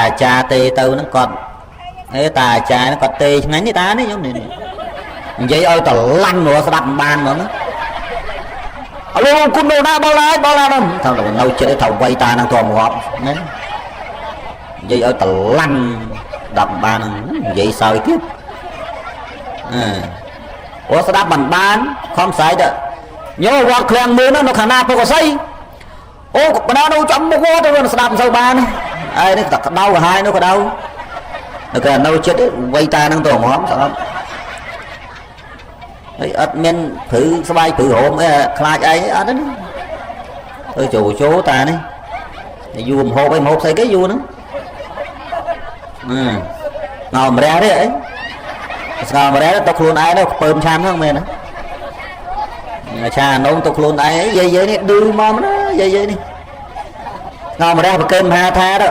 អាចារ្យទេទៅហ្នឹងគាត់អេតាអាចារ្យហ្នឹងគាត់ទេឆ្ងាញ់នេះតានេះខ្ញុំនេះនិយាយឲ្យតឡាន់មកស្ដាប់មិនបានហ្មងអឡូគុណនៅណាដល់ហើយដល់ណាថានៅចិត្តថាវៃតាហ្នឹងតងាប់ណានិយាយឲ្យតឡាន់ស្ដាប់មិនបានហ្នឹងនិយាយសើចទៀតអឺព្រោះស្ដាប់មិនបានខំស្រែកទៅញោវត្តឃ្លាំងមឿននៅខាងណាពុកអសីអូកណ្ដាលនៅចំមុខវត្តទៅស្ដាប់មិនសូវបានឯនេះតែក្តៅក្រហាយនោះក្តៅនៅគេនៅចិត្តវៃតាហ្នឹងទៅងាប់ស្ដាប់ហើយអត់មានព្រឺស្បែកព្រឺរោមអីខ្លាចឯងអត់ទេណាទៅចូលចូលតានេះយូរមហូបអីមហូបស្អីគេយូរហ្នឹងងោមរះទេអីស្ងោមរះទៅខ្លួនឯងទៅខ្ពើមឆាមហ្នឹងមែនណាឆានំទៅខ្លួនឯងយាយយាយនេះឌឺមកណាយាយយាយនេះស្ងោមរះប្រកេនមហាថាទៅ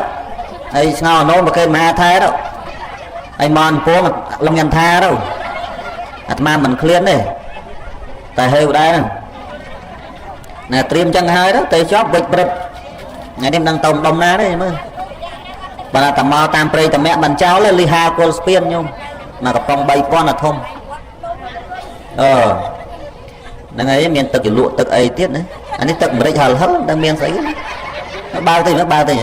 ហើយស្ងោនំប្រកេនមហាថាទៅហើយមនពងលំញ៉ាំថាទៅអាត្មាមិនឃ្លានទេតែហេវដែរហ្នឹងណែត្រៀមចឹងហើយទៅតែជាប់វិចព្រឹបថ្ងៃនេះមិនដឹងទៅដុំណាទេមើលបើតែមកតាមព្រៃតមៈមិនចោលទេលីហាគល់ស្ពានញោមមកកំប៉ុង3000អាធំអឺហ្នឹងហើយមានទឹកជ្រលក់ទឹកអីទៀតណាអានេះទឹកម្រេចហិលហិលដឹងមានស្អីបើទៅបើទៅ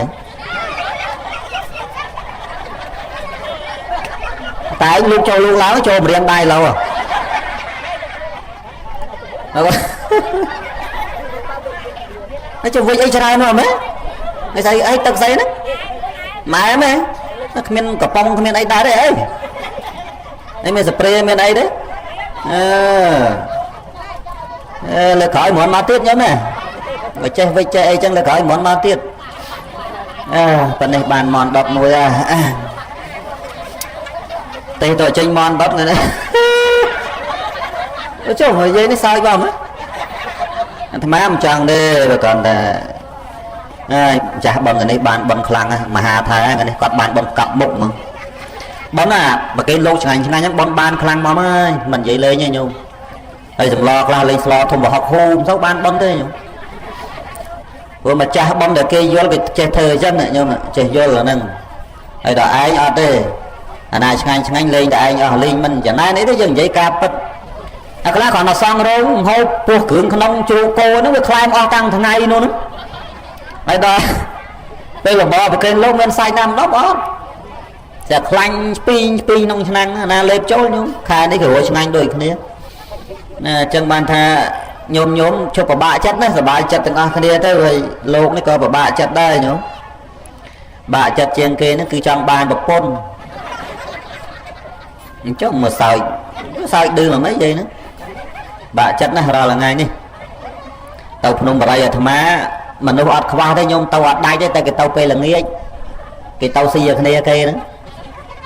តែឯងលោកចូលលោកឡើងចូលរៀនដៃឡូវហើយចុះវិចអីច្រើននោះមែនហើយស្អីអីទឹកស្អីហ្នឹងម៉ែមែនគ្មានកំប៉ុងគ្មានអីដែរទេអីអីមានស្ប្រេមានអីទេអឺអេលើក្រោយមិនមកទៀតញ៉ឹមណាបើចេះវិចចេះអីចឹងលើក្រោយមិនមកទៀតអើប៉នេះបានមនដុតមួយអាទេទៅចេញមនដុតថ្ងៃនេះចុះនិយាយនេះសើចបងអាត្មាមិនចង់ទេបើគ្រាន់តែហើយម្ចាស់បឹងនេះបានបឹងខ្លាំងមហាថែនេះគាត់បានបឹងកប់មុខហ្មងបឹងអាបើគេលោកឆ្ងាញ់ឆ្ងាញ់ហ្នឹងបឹងបានខ្លាំងមកហើយមិននិយាយលេងទេញោមហើយសម្លខ្លះលេងស្លធំប្រហុកហ៊ូមទៅបានបឹងទេញោមព្រោះម្ចាស់បឹងដែលគេយល់គេចេះធ្វើអញ្ចឹងញោមចេះយល់អាហ្នឹងហើយដល់ឯងអត់ទេអាណាឆ្ងាញ់ឆ្ងាញ់លេងតែឯងអស់លេងមិនចំណែននេះទេយើងនិយាយការពិតអាខ្លះគ្រាន់តែសង់រោងហូបពោះគ្រឿងក្នុងជ្រូកគោហ្នឹងវាខ្លែមអស់តាំងថ្ងៃនោះហ្នឹងហើយដល់ពេលរបបប្រគេនលោកមានសាច់ណាម្ដងអត់តែខ្លាញ់ស្ពីងស្ពីងក្នុងឆ្នាំងណាលេបចូលញោមខែនេះក៏រួចឆ្ងាញ់ដូចគ្នាណាអញ្ចឹងបានថាញោមញោមជប់ពិបាកចិត្តណាសบายចិត្តទាំងអស់គ្នាទៅហើយលោកនេះក៏ពិបាកចិត្តដែរញោមបាក់ចិត្តជាងគេហ្នឹងគឺចង់បានប្រពន្ធអញ្ចឹងមកសើចសើចឌឺមកមិននិយាយហ្នឹងបាក់ចិត្តណាស់រាល់ថ្ងៃនេះទៅភ្នំបរិយអាត្មាមនុស្សអត់ខ្វះទេញោមទៅអត់ដាច់ទេតែគេទៅពេលល្ងាចគេទៅស៊ីគ្នាគេហ្នឹង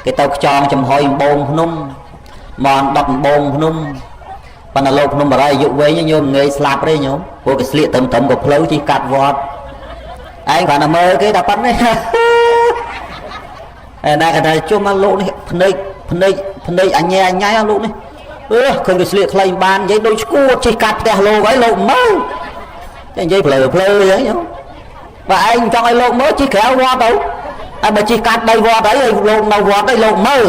គេទៅខ្ចងចំហុយដំបងភ្នំមនដុតដំបងភ្នំប៉ុន្តែលោកភ្នំបរិយអាយុវែងញោមងាយស្លាប់ទេញោមព្រោះគេស្លៀកត្រឹមត្រឹមក៏ផ្លូវជិះកាត់វត្តឯងគ្រាន់តែមើលគេតែប៉ុណ្្នេះឯណាគេថាជុំមកលោកនេះភ្នែកភ្នែកភ្នែកអញ្ញាអញ្ញាលោកនេះអឺឃើញគេស្លៀកខ្លីបាននិយាយដូចឈួតជិះកាត់ផ្ទះលោកហើយលោកមើលតែនិយាយផ្លើផ្លើអញ្ចឹងញោមបើឯងចង់ឲ្យលោកមើលជិះក្រៅវត្តទៅហើយបើជិះកាត់ដីវត្តអីលោកនៅវត្តអីលោកមើល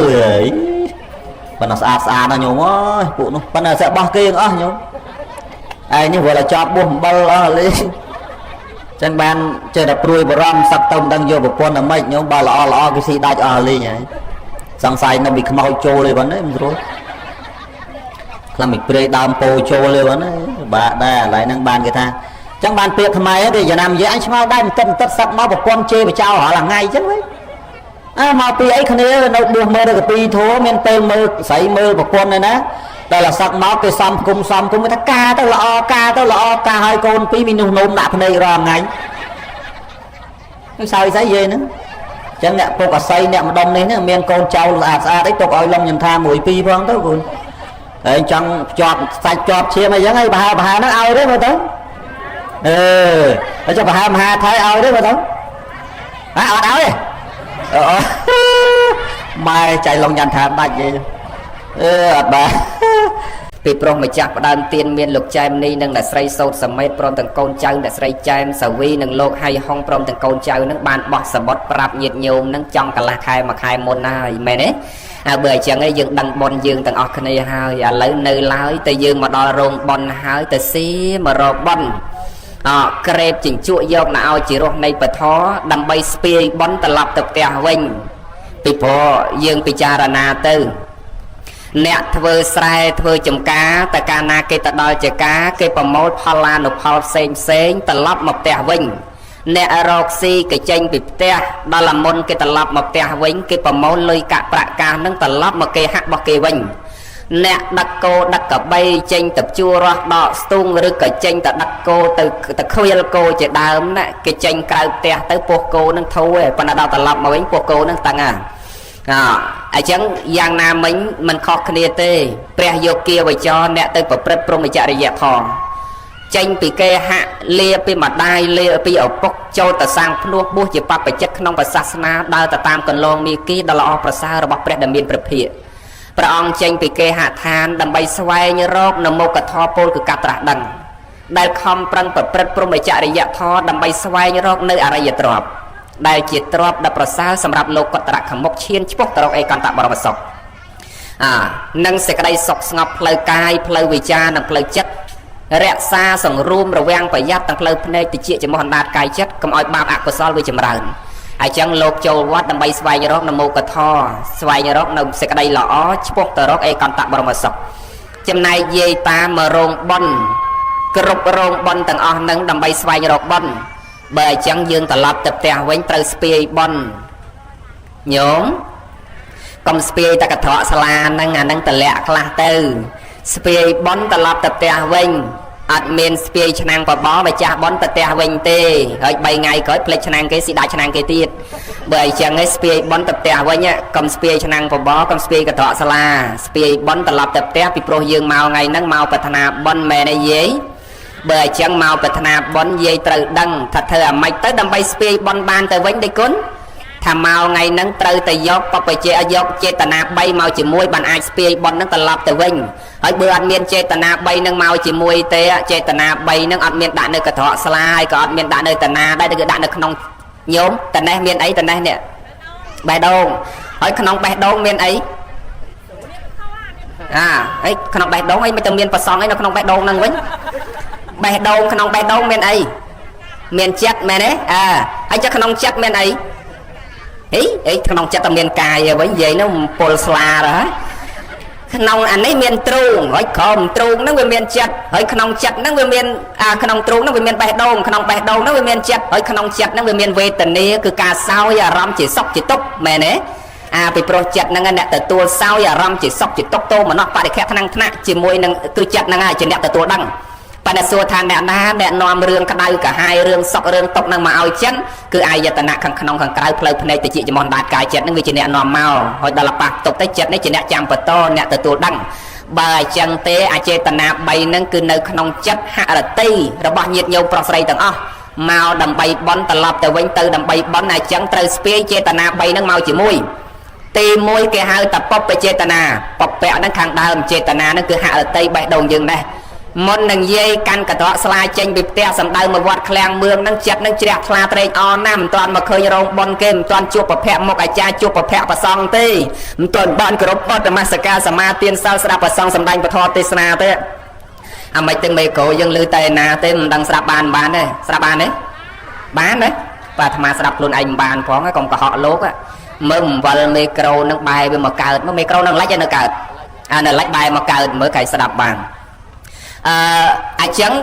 ប៉ុន្តែស្អាតស្អាតណាស់ញោមអើយពួកនោះប៉ុន្តែសាក់បោះគេអស់ញោមឯងនេះវល់តែចប់បួសអំបិលអស់លេចឹងបានចេះតែព្រួយបារម្ភសឹកទៅមិនដឹងយកប្រពន្ធតែម៉េចញោមបើល្អល្អគេស៊ីដាច់អស់លេងហើយសង្ស័យនៅពីខ្មោចចូលទេប៉ុណ្ណេះមិនស្រួលខ្លះមិនព្រៃដើមពោចូលទេប៉ុណ្ណេះបាក់ដែរឥឡូវហ្នឹងបានគេថាចឹងបានពាក្យខ្មែរគេយ៉ាងណានិយាយអញឆ្ងល់ដែរបន្តិចបន្តិចសឹកមកប្រពន្ធជេរបចោរាល់ថ្ងៃចឹងវិញអើមកពីអីគ្នានៅបួសមើលទៅកពីធัวមានពេលមើលស្រីមើលប្រពន្ធឯណាដល់តែសឹកមកគេសំគុំសំគុំគេថាការទៅល្អការទៅល្អការឲ្យកូនពីរមាននោះនោមដាក់ភ្នែករាល់ថ្ងៃនឹងសើចស្អីយាយហ្នឹងចឹងអ្នកពុកអស័យអ្នកម្ដុំនេះមានកូនចៅស្អាតស្អាតអីទុកឲ្យលំញថាមួយពីរផងទៅកូនហើយចង់ភ្ជាប់សាច់ជាប់ឈាមអីចឹងហើយប្រហែលប្រហែលហ្នឹងឲ្យទេមើលទៅអឺហើយចុះប្រហែលមហាថៃឲ្យទេមើលទៅហ៎អត់ឲ្យទេអូម៉ែចៃឡុងញ៉ាំថាដាច់យីអឺអត់បាទ ពីព្រោះម្ចាស់ផ្ដើមទៀនមានលោកចែមនីនិងអ្នកស្រីសោតសមេតព្រមទាំងកូនចៅអ្នកស្រីចែមសាវីនិងលោកហៃហុងព្រមទាំងកូនចៅនឹងបានបោះសបុតប្រាប់ញាតិញោមនឹងចង់កន្លះខែមួយខែមុនហើយមែនទេអើបើអញ្ចឹងឯងយើងដឹងប៉ុនយើងទាំងអស់គ្នាហើយឥឡូវនៅឡើយតែយើងមកដល់រោងប៉ុនហើយទៅស៊ីមករកប៉ុនអក្រេបជញ្ជក់យកមកឲ្យជារសនៃពធដើម្បីស្ពាយប៉ុនត្រឡប់ទៅផ្ទះវិញពីព្រោះយើងពិចារណាទៅអ្នកធ្វើស្រែធ្វើចំការតែកាលណាគេទៅដល់ចការគេប្រមូលផលឡានុផលផ្សេងផ្សេងត្រឡប់មកផ្ទះវិញអ្នករកស៊ីគេចេញពីផ្ទះដល់អាមុនគេត្រឡប់មកផ្ទះវិញគេប្រមូលលុយកាក់ប្រាក់កាសនឹងត្រឡប់មកគេហាក់របស់គេវិញអ្នកដឹកគោដឹកកបីចេញទៅជួររស់ដកស្ទូងឬក៏ចេញទៅដឹកគោទៅទៅខ្វៀលគោជាដើមណាគេចេញក្រៅផ្ទះទៅពោះគោនឹងធូរឯងប៉ុន្តែដល់ត្រឡប់មកវិញពោះគោនឹងតឹងហ่าអញ្ចឹងយ៉ាងណាមិញមិនខុសគ្នាទេព្រះយោគាវចរអ្នកទៅប្រព្រឹត្តព្រហ្មចរិយធម៌ចេញពីគេហៈលាពីម្ដាយលាពីឪពុកចូលទៅសាងភ្នោះបួសជាបព្វជិតក្នុងព្រះសាសនាដើរទៅតាមកន្លងមាគីដ៏ល្អប្រសើររបស់ព្រះដែលមានព្រះភិក្ខព្រះអង្គចេញពីគេហដ្ឋានដើម្បីស្វែងរកនៅមុខធម៌ពោលគឺការត្រាស់ដឹងដែលខំប្រឹងប្រព្រឹត្តព្រហ្មចរិយធម៌ដើម្បីស្វែងរកនៅអរិយទ្រព្យដែលជាទ្រព្យដ៏ប្រសើរសម្រាប់លោកកតរខមុខឈានឆ្ពោះទៅរកឯកន្តបរមសុខនិងសេចក្តីសុខស្ងប់ផ្លូវកាយផ្លូវវិចារនិងផ្លូវចិត្តរក្សាសង្រួមរវាងប្រយ័ត្នទាំងផ្លូវភ្នែកតិចចំហអណ្ដាតកាយចិត្តកុំឲ្យបាបអកុសលវាចម្រើនអញ្ចឹងលោកចូលវត្តដើម្បីស្វែងរកនៅមុខធម៌ស្វែងរកនៅសេចក្តីល្អឆ្ពោះទៅរកឯកន្តបរមសុខចំណែកយាយតាមករោងបុណ្យគ្រប់រោងបុណ្យទាំងអស់នឹងដើម្បីស្វែងរកបុណ្យបើអញ្ចឹងយើងត្រឡប់ទៅផ្ទះវិញត្រូវស្ពាយបុណ្យញោមកុំស្ពាយតែកត្រកស្លាហ្នឹងអាហ្នឹងតម្លាក់ខ្លះទៅស្ពាយបុណ្យត្រឡប់ទៅផ្ទះវិញអត់មានស្ពាយឆ្នាំងបបរម្ចាស់បុណ្យទៅផ្ទះវិញទេហើយ3ថ្ងៃក្រោយភ្លេចឆ្នាំងគេស៊ីដាច់ឆ្នាំងគេទៀតបើអញ្ចឹងឯងស្ពាយបុណ្យទៅផ្ទះវិញកុំស្ពាយឆ្នាំងបបរកុំស្ពាយកត្រកស្លាស្ពាយបុណ្យត្រឡប់ទៅផ្ទះពីព្រោះយើងមកថ្ងៃហ្នឹងមកប្រាថ្នាបុណ្យមែនទេយាយបើអញ្ចឹងមកប្រាថ្នាបុណ្យយាយត្រូវដឹងថាធ្វើអាម៉េចទៅដើម្បីស្ពាយបុណ្យបានទៅវិញទេគុណថាមកថ្ងៃហ្នឹងត្រូវតែយកបព្វជិយកចេតនា3មកជាមួយបានអាចស្ពាយបុណ្យហ្នឹងត្រឡប់ទៅវិញហើយបើអត់មានចេតនា3ហ្នឹងមកជាមួយទេចេតនា3ហ្នឹងអត់មានដាក់នៅកត្រកស្លាហើយក៏អត់មានដាក់នៅតាណាដែរគឺដាក់នៅក្នុងញោមតនេះមានអីតនេះនេះបេះដូងហើយក្នុងបេះដូងមានអីអីក្នុងបេះដូងអីមិនទៅមានប្រសងអីនៅក្នុងបេះដូងហ្នឹងវិញបេះដូងក្នុងបេះដូងមានអីមានចិត្តមែនទេអើហើយចុះក្នុងចិត្តមានអីអីក្នុងចិត្តតែមានកាយវិញនិយាយនោះពលស្លាទៅហ៎ក្នុងអានេះមានទ្រូងហើយក្រោមទ្រូងហ្នឹងវាមានចិត្តហើយក្នុងចិត្តហ្នឹងវាមានក្នុងទ្រូងហ្នឹងវាមានបេះដូងក្នុងបេះដូងហ្នឹងវាមានចិត្តហើយក្នុងចិត្តហ្នឹងវាមានវេទនាគឺការសោយអារម្មណ៍ជាសុខជាទុក្ខមែនទេពីព្រោះចិត្តហ្នឹងអ្នកទទួលសោយអារម្មណ៍ជាសុខជាទុក្ខទោមនស្សបរិខៈថ្នាំងថ្នាក់ជាមួយនឹងគឺចិត្តហ្នឹងហើយជាអ្នកទទួលដឹងប៉ុន្តែសួរថាអ្នកណាអ្នកនាំរឿងក្តៅកាហាយរឿងសុខរឿងទុក្ខនឹងមកឲ្យចិត្តគឺអាយតនៈខាងក្នុងខាងក្រៅផ្លូវភ្នែកតិចចំហដាតកាយចិត្តនឹងវាជាអ្នកនាំមកហើយដល់ប៉ះទុកទៅចិត្តនេះជាអ្នកចាំបន្តអ្នកទទួលដឹងបើអញ្ចឹងទេអចេតនា3ហ្នឹងគឺនៅក្នុងចិត្តហរតីរបស់ញាតិញោមប្រុសស្រីទាំងអស់មកដើម្បីបន់ត្រឡប់ទៅវិញទៅដើម្បីបន់អញ្ចឹងត្រូវស្ពាយចេតនា3ហ្នឹងមកជាមួយទី1គេហៅថាពពចេតនាពពៈហ្នឹងខាងដើមចេតនាហ្នឹងគឺហរតីបេះដូងយើងដែរមុននឹងយាយកាន់កត្រកស្លាចេញពីផ្ទះសំដៅមកវត្តឃ្លាំងមឿងហ្នឹងចិត្តហ្នឹងជ្រះថ្លាត្រេកអរណាស់មិនទាន់មកឃើញរោងបុណ្យគេមិនទាន់ជួបប្រភពមុខអាចារ្យជួបប្រភពប្រសង់ទេមិនទាន់បានគោរពបទនមស្ការសមាទានសិលស្ដាប់ប្រសង់សម្ដែងពធទេសនាទេអាមិនទាំងមេក្រូយើងឮតែណាទេមិនដឹងស្ដាប់បានបានទេស្ដាប់បានទេបានទេបាទអាត្មាស្ដាប់ខ្លួនឯងមិនបានផងកុំកុហកលោកមើលអំវិលមេក្រូនឹងបែរវាមកកើតមើលមេក្រូនឹងលិចនៅកើតអានៅលិចបែរមកកើតមើលគេស្ដាប់បានអញ្ចឹង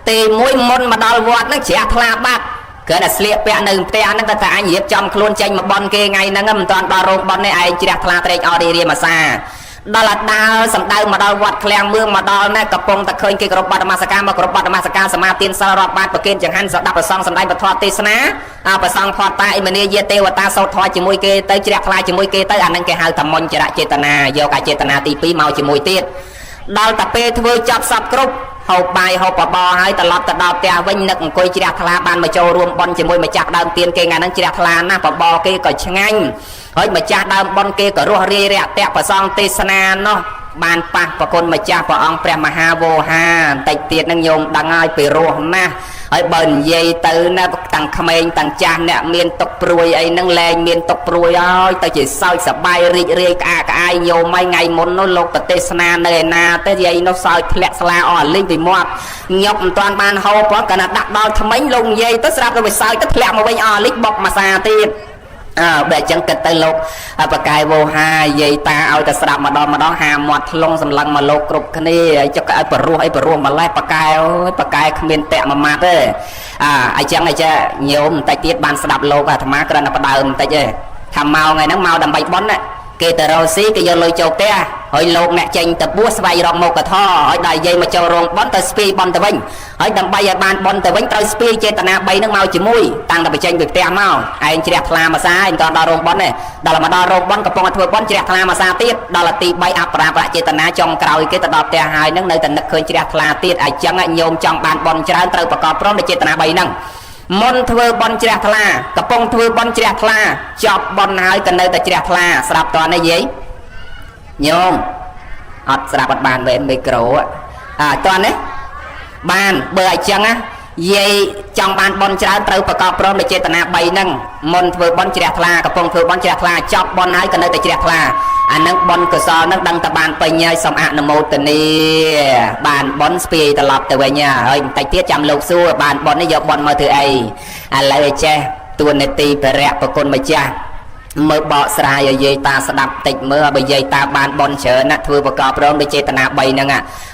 ទីមួយមុនមកដល់វត្តហ្នឹងជ្រះថ្លាបាត់គ្រាន់តែស្លៀកពាក់នៅផ្ទះហ្នឹងតែថាអញរៀបចំខ្លួនចេញមកបន់គេថ្ងៃហ្នឹងមិនតាន់ដល់រោងបន់ទេឯងជ្រះថ្លាត្រេកអររីរាមអាសាដល់អាដាលសំដៅមកដល់វត្តឃ្លាំងមឿងមកដល់ណាកំពុងតែឃើញគេគោរពបទនមស្ការមកគោរពបទនមស្ការសមាទានសិលរាប់បាតប្រគេនចង្ហាន់ស្ដាប់ប្រសងសម្ដែងពធទេសនាប្រសងផតតាអិមនីយាទេវតាសោតធម៌ជាមួយគេទៅជ្រះថ្លាជាមួយគេទៅអាហ្នឹងគេហៅថាមញ្ចរចេតនាយកអាចេតនាទី2មកជាមួយទៀតដល់តែពេលធ្វើចប់សពគ្រប់ហូបបាយហូបបបរហើយត្រឡប់ទៅដល់ផ្ទះវិញនឹកអង្គុយជ្រះថ្លាបានមកចូលរួមបុណ្យជាមួយម្ចាស់ដើមទៀនគេថ្ងៃហ្នឹងជ្រះថ្លាណាស់បបរគេក៏ឆ្ងាញ់ហើយម្ចាស់ដើមបុណ្យគេក៏រស់រាយរាក់ទាក់ប្រសងទេសនានោះ បានប៉ះប្រគុណម្ចាស់ព្រះអង្គព្រះមហាវោហាបន្តិចទៀតនឹងញោមដឹងហើយពីរស់ណាស់ហើយបើនិយាយទៅណាតាំងក្មេងតាំងចាស់អ្នកមានទុកព្រួយអីហ្នឹងលែងមានទុកព្រួយហើយទៅជាសោចសបាយរីករាយក្អាកក្អាយញោមហើយថ្ងៃមុននោះលោកប្រទេសនានៅឯណាទេយាយនោះសោចធ្លាក់ស្លាអស់លីងពីមាត់ញាប់មិនតាន់បានហូបផងកាលណាដាក់ដល់ថ្មិញលោកនិយាយទៅស្រាប់ទៅវាសោចទៅធ្លាក់មកវិញអស់លីងបុកមួយសាទៀតអើបែរអញ្ចឹងគិតទៅលោកបកាយវោហាយាយតាឲ្យតែស្ដាប់ម្ដងម្ដងហាមាត់ធ្លុងសម្លឹងមកលោកគ្រប់គ្នាហើយចុះក៏ឲ្យបរោះអីបរោះម្លេះបកាយអើយបកាយគ្មានតាក់មួយម៉ាត់ទេអាអញ្ចឹងអីចេះញោមបន្តិចទៀតបានស្ដាប់លោកអាត្មាគ្រាន់តែផ្ដើមបន្តិចទេថាមកថ្ងៃហ្នឹងមកដើម្បីប៉ុនណាគេទៅរកស៊ីគេយកលុយចូលផ្ទះហើយលោកអ្នកចេញទៅបួសស្វែងរកមុខធម៌ហើយដល់យាយមកចូលរោងប៉ុនទៅស្ពាយប៉ុនទៅវិញហើយដើម្បីឲ្យបានប៉ុនទៅវិញត្រូវស្ពាយចេតនា3ហ្នឹងមកជាមួយតាំងតែបញ្ចេញពីផ្ទះមកឯងជ្រះថ្លាមួយសាឯងមិនដល់រោងប៉ុនទេដល់មកដល់រោងប៉ុនកំពុងតែធ្វើប៉ុនជ្រះថ្លាមួយសាទៀតដល់ទី3អបរាបៈចេតនាចុងក្រោយគេទៅដល់ផ្ទះហើយហ្នឹងនៅតែនឹកឃើញជ្រះថ្លាទៀតអញ្ចឹងញោមចង់បានប៉ុនច្រើនត្រូវប្រកបព្រមដោយចេតនា3ហ្នឹងមុនធ្វើបន់ជ្រះថ្លាកំពុងធ្វើបន់ជ្រះថ្លាចប់បន់ហើយក៏នៅតែជ្រះថ្លាស្រាប់តនេះយាយញោមអត់ស្រាប់អត់បានមែនមីក្រូអាតនេះបានបើអញ្ចឹងណាយាយចង់បានបន់ច្រើនត្រូវប្រកបព្រមដោយចេតនា3ហ្នឹងមុនធ្វើបន់ជ្រះថ្លាកំពុងធ្វើបន់ជ្រះថ្លាចប់បន់ហើយក៏នៅតែជ្រះថ្លាអានឹងបន់កុសលនឹងដឹងតែបានពេញហើយសូមអនុមោទនាបានបន់ស្ពាយត្រឡប់ទៅវិញហើយបន្តិចទៀតចាំលោកសួរបានបន់នេះយកបន់មកធ្វើអីឥឡូវឲ្យចេះទួនាទីពរៈប្រគុណម្ចាស់មើលបកស្រាយឲ្យយាយតាស្ដាប់តិចមើលបើយាយតាបានបន់ច្រើនណាធ្វើប្រកបព្រមដោយចេតនា3ហ្នឹង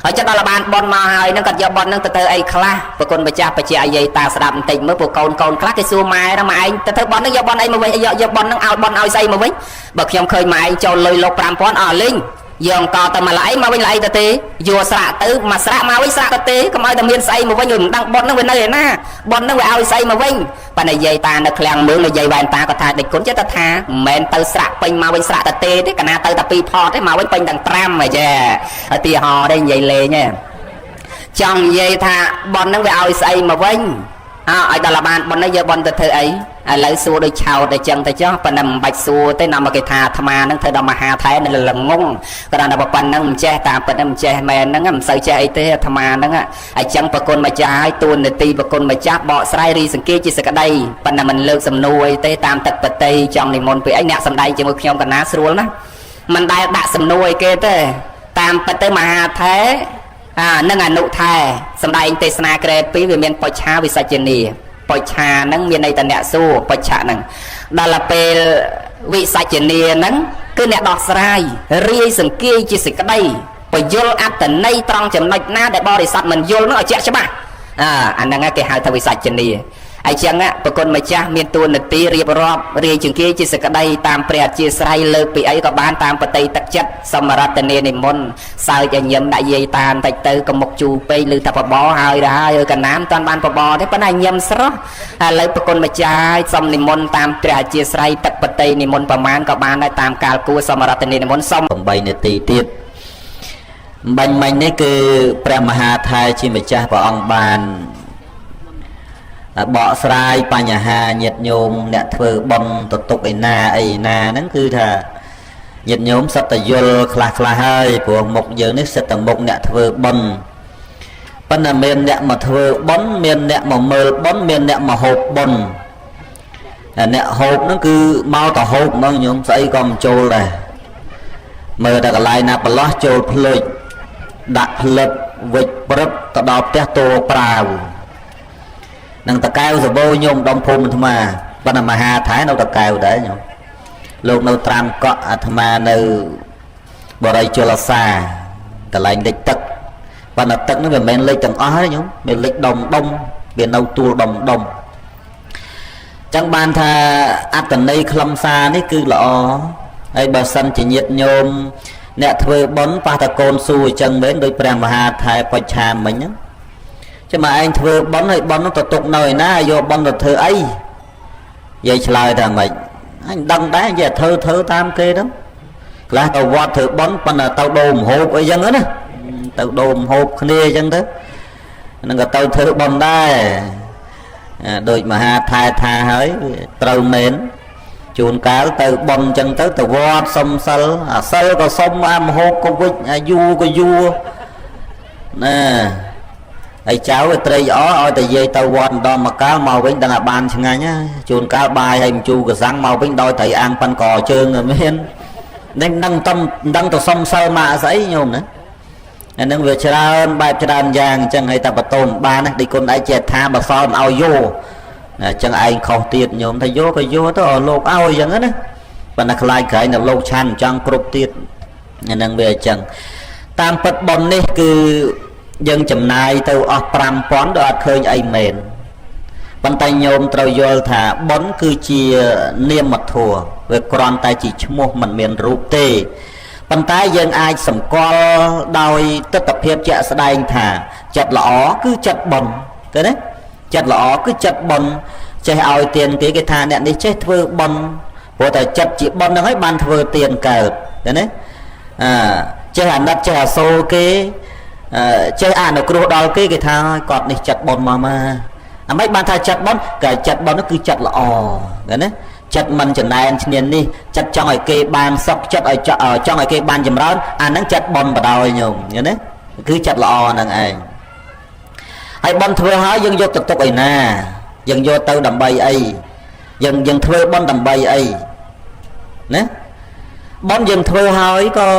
ហើយចិត្តដល់បានបន់មកហើយហ្នឹងគាត់យកបន់ហ្នឹងទៅធ្វើអីខ្លះប្រគុណម្ចាស់បច្ចៈឲ្យយាយតាស្ដាប់បន្តិចមើលពួកកូនកូនខ្លះគេសួរម៉ែហ្នឹងម៉ែឯងទៅធ្វើបន់ហ្នឹងយកបន់អីមកវិញយកបន់ហ្នឹងឲ្យបន់ឲ្យស្អីមកវិញបើខ្ញុំឃើញម៉ែឯងចូលលុយលោក5000អស់លីងយកអង្គទៅមកឡៃមកវិញឡៃទៅទេយកស្រាក់ទៅមកស្រាក់មកវិញស្រាក់ទៅទេកុំឲ្យតែមានស្អីមកវិញមិនដឹងប៉ុនហ្នឹងវានៅឯណាប៉ុនហ្នឹងវាឲ្យស្អីមកវិញប៉ុន្តែយាយតានៅឃ្លាំងមើលនិយាយវ៉ែនតាគាត់ថាដេចគុណចេះតែថាមិនមែនទៅស្រាក់ពេញមកវិញស្រាក់ទៅទេទេកាលណាទៅតែ2ផតទេមកវិញពេញទាំង5ហ៎ចាឧទាហរណ៍ទេនិយាយលេងទេចង់និយាយថាប៉ុនហ្នឹងវាឲ្យស្អីមកវិញអើឲ្យដល់បានប៉ុននេះយកប៉ុនទៅធ្វើអីឥឡូវសួរដូចឆោតអញ្ចឹងទៅចុះប៉ុន្តែមិនបាច់សួរទេនាំមកគេថាអាត្មាហ្នឹងធ្វើដល់មហាថែនៅល្ងងគ្រាន់តែប៉ុណ្្នឹងមិនចេះតាមពិតមិនចេះមែនហ្នឹងមិនសូវចេះអីទេអាត្មាហ្នឹងអញ្ចឹងប្រគុណម្ចាស់ឲ្យទួនាទីប្រគុណម្ចាស់បកស្រាយរីសង្គេជាសក្តីប៉ុន្តែមិនលើកសំណួរអីទេតាមទឹកបតីចង់និមន្តពីអីអ្នកសំដែងជាមួយខ្ញុំកណាស្រួលណាមិនដែលដាក់សំណួរអីគេទេតាមពិតទៅមហាថែអានឹងអនុថែសំដែងទេសនាក្រែ2វាមានបច្ឆាវិសច្ចនីបច្ឆាហ្នឹងមានន័យថាអ្នកសួរបច្ឆៈហ្នឹងដល់ពេលវិសច្ចនីហ្នឹងគឺអ្នកដោះស្រាយរាយសង្គាយជាសេចក្តីពយល់អត្តន័យត្រង់ចំណុចណាដែលបរិស័ទមិនយល់នោះឲ្យជាក់ច្បាស់អាហ្នឹងគេហៅថាវិសច្ចនីអញ្ចឹងប្រគុណម្ចាស់មានទួនាទីរៀបរាប់រាយចង្គាជាសក្តីតាមព្រះអធិស្ឋានលើកពីអីក៏បានតាមបតីទឹកចិត្តសមរតនានិមន្តសើចឲ្យញឹមដាក់យាយតាបន្តិចទៅកុំមុខជូរពេកឬថាបបហើយដល់ហើយកណាមមិនតាន់បានបបទេប៉ុន្តែញឹមស្រស់ឥឡូវប្រគុណម្ចាស់សុំនិមន្តតាមព្រះអធិស្ឋានទឹកបតីនិមន្តប្រមាណក៏បានដែរតាមកាលគួរសមរតនានិមន្តសុំ 8នាទីទៀតបាញ់មិញនេះគឺព្រះមហាថែជាម្ចាស់ព្រះអង្គបានបកស្រាយបញ្ហាញាតិញោមអ្នកធ្វើបុណ្យទៅទុកឯណាអីណាហ្នឹងគឺថាញាតិញោមសិតតែយល់ខ្លះខ្លះហើយព្រោះមុខយើងនេះសិតតែមុខអ្នកធ្វើបុណ្យប៉ុន្តែមានអ្នកមកធ្វើបុណ្យមានអ្នកមកមើលបុណ្យមានអ្នកមកហូបបុណ្យអ្នកហូបហ្នឹងគឺមកទៅហូបហ្មងញោមស្អីក៏មិនចូលដែរមើលតែកន្លែងណាប្រឡោះចូលភ្លុចដាក់ផ្លិតវិចព្រឹបទៅដល់ផ្ទះតួប្រាវនឹងតកែវសបោញោមដុំភូមិអាត្មាប៉ុន្តែមហាថែនៅតកែវដែរញោមលោកនៅត្រាំកក់អាត្មានៅបរិយជលសាកន្លែងលិចទឹកប៉ុន្តែទឹកហ្នឹងវាមិនមែនលិចទាំងអស់ទេញោមវាលិចដុំដុំវានៅទួលដុំដុំចឹងបានថាអត្តន័យខ្លឹមសារនេះគឺល្អហើយបើសិនជាញាតិញោមអ្នកធ្វើបុណ្យប៉ះតកូនសួរអញ្ចឹងមែនដោយព្រះមហាថែបច្ឆាមិញហ្នឹងចាំមកឯងធ្វើបុណ្យហើយបុណ្យនោះទៅទុកនៅឯណាយកបុណ្យទៅធ្វើអីយាយឆ្លើយថាម៉េចអញដឹងដែរនិយាយធ្វើតាមគេហ្នឹងខ្លះទៅវត្តធ្វើបុណ្យប៉ុន្តែទៅដូរម្ហូបអីចឹងណាទៅដូរម្ហូបគ្នាអញ្ចឹងទៅហ្នឹងក៏ទៅធ្វើបុណ្យដែរដូចមហាថែថាហើយត្រូវមែន ជួនកាលទៅប៉ុនអញ្ចឹងទៅទៅវត្តសុំសិលអាសិលក៏សុំអាមហូបក៏វិចអាយូក៏យូណាហើយចៅវាត្រេកអរឲ្យតែយាយទៅវត្តម្ដងមកកាលមកវិញដឹងថាបានឆ្ងាញ់ណាជួនកាលបាយហើយបញ្ជូកសាំងមកវិញដោយត្រីអាំងប៉ិនកជើងមាននឹងនឹងតំដឹងទៅសុំសិលមកស្អីញោមណាអានឹងវាច្រើនបែបច្រើនយ៉ាងអញ្ចឹងហើយតែបតូនបានណាដូចគុណឯងចេះថាបើសល់មិនឲ្យយោអញ្ចឹងឯងខុសទៀតញោមថាយកក៏យកទៅលោកឲ្យអញ្ចឹងណាប៉ុន្តែខ្លាចក្រែងដល់លោកឆាន់ចង់គ្រប់ទៀតអានឹងវាអញ្ចឹងតាមពិតប៉ុននេះគឺយើងចំណាយទៅអស់5000ដល់អត់ឃើញអីមែនប៉ុន្តែញោមត្រូវយល់ថាបុណ្យគឺជានាមធម៌វាគ្រាន់តែជាឈ្មោះមិនមានរូបទេប៉ុន្តែយើងអាចសម្គាល់ដោយទស្សនភាពជាក់ស្ដែងថាចិត្តល្អគឺចិត្តបុណ្យឃើញទេចិត្តល្អគឺចិត្តបុណ្យចេះឲ្យទានគេគេថាអ្នកនេះចេះធ្វើបុណ្យព្រោះតែចិត្តជាបុណ្យហ្នឹងហើយបានធ្វើទានកើតឃើញទេអើចេះអាណិតចេះអាសូរគេចេះអនុគ្រោះដល់គេគេថាគាត់នេះចិត្តបុណ្យមកមកអាម៉េចបានថាចិត្តបុណ្យក៏ចិត្តបុណ្យនោះគឺចិត្តល្អឃើញទេចិត្តមិនចំណែនឈ្នាននេះចិត្តចង់ឲ្យគេបានសុខចិត្តឲ្យចង់ឲ្យគេបានចម្រើនអាហ្នឹងចិត្តបុណ្យបដ ாய் ញោមឃើញទេគឺចិត្តល្អហ្នឹងឯងហើយបុណ្យធ្វើហើយយើងយកទៅទុកឯណាយើងយកទៅដើម្បីអីយើងយើងធ្វើបុណ្យដើម្បីអីណាបុណ្យយើងធ្វើហើយក៏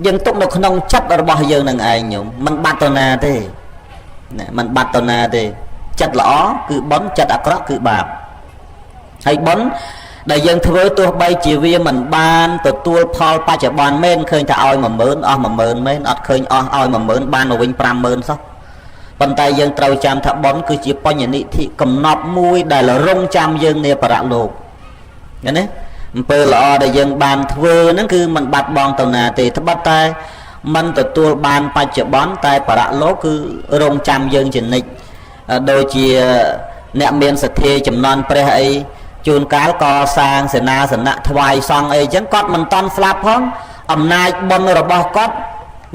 យើងទុកនៅក្នុងចិត្តរបស់យើងនឹងឯងញោមមិនបាត់ទៅណាទេណាមិនបាត់ទៅណាទេចិត្តល្អគឺបុណ្យចិត្តអាក្រក់គឺបាបហើយបុណ្យដែលយើងធ្វើទោះបីជាវាមិនបានទទួលផលបច្ចុប្បន្នមែនឃើញថាឲ្យ10000អស់10000មែនអត់ឃើញអស់ឲ្យ10000បានមកវិញ50000សោះប៉ុន្តែយើងត្រូវចាំថាបុណ្យគឺជាបញ្ញនិធិកំណប់មួយដែលរងចាំយើងនាបរលោកឃើញទេអំពើល្អដែលយើងបានធ្វើហ្នឹងគឺมันបាត់បង់ទៅណាទេត្បិតតែมันទទួលបានបច្ចុប្បន្នតែបរលោកគឺរងចាំយើងជានិច្ចដូចជាអ្នកមានសទ្ធាចំនួនព្រះអីជួនកាលកសាងសេនាសនៈថ្វាយសង្ឃអីចឹងគាត់មិនតន់ស្លាប់ផងអំណាចបុណ្យរបស់គាត់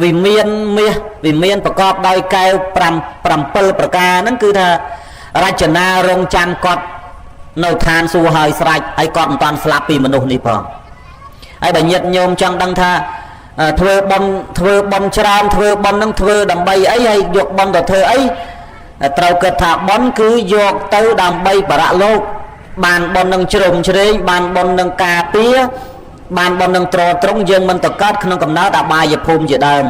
វិមានមាសវិមានប្រកបដោយកែវ5 7ប្រការហ្នឹងគឺថារចនារងចាំគាត់នៅឋានសួគ៌ហើយស្រេចហើយគាត់មិនតាន់ស្លាប់ពីមនុស្សនេះផងហើយបើញាតិញោមចង់ដឹងថាធ្វើបុណ្យធ្វើបុណ្យច្រើនធ្វើបុណ្យនឹងធ្វើដើម្បីអីហើយយកបុណ្យទៅធ្វើអីត្រូវគិតថាបុណ្យគឺយកទៅដើម្បីបរលោកបានបុណ្យនឹងជ្រុំជ្រែងបានបុណ្យនឹងការពារបានបុណ្យនឹងត្រត្រង់យើងមិនទៅកើតក្នុងកំណើតអបាយភូមិជាដើម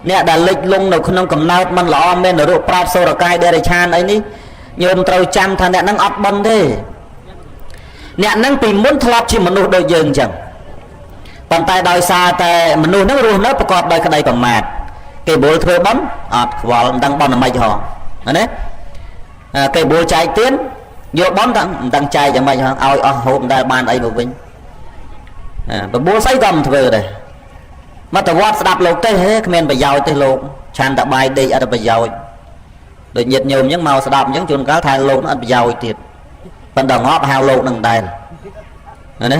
អ្នកដែលលិចលង់នៅក្នុងកំណើតមិនល្អមាននរកប្រោតសូរកាយដេរិឆានអីនេះញោមត្រូវចាំថាអ្នកនឹងអត់បុណ្យទេអ្នកនឹងពីមុនធ្លាប់ជាមនុស្សដូចយើងអញ្ចឹងប៉ុន្តែដោយសារតែមនុស្សនឹងរស់នៅប្រកបដោយក្តីប្រមាទគេបួលធ្វើបុណ្យអត់ខ្វល់មិនដឹងបុណ្យអ្ម៉េចហងណាគេបួលចែកទៀនយកបុណ្យតែមិនដឹងចែកយ៉ាងម៉េចហងឲ្យអស់ហូបមិនដែលបានអីមកវិញបបួលស្អីក៏មិនធ្វើដែរមកទៅវត្តស្ដាប់លោកទេហេគ្មានប្រយោជន៍ទេលោកឆានតបាយដេកអត់ប្រយោជន៍ដូចញាតិញោមអញ្ចឹងមកស្ដាប់អញ្ចឹងជួនកាលថាលោកនឹងអត់ប្រយោជន៍ទៀតប៉ុន្តែងាប់ហៅលោកនឹងដែរណា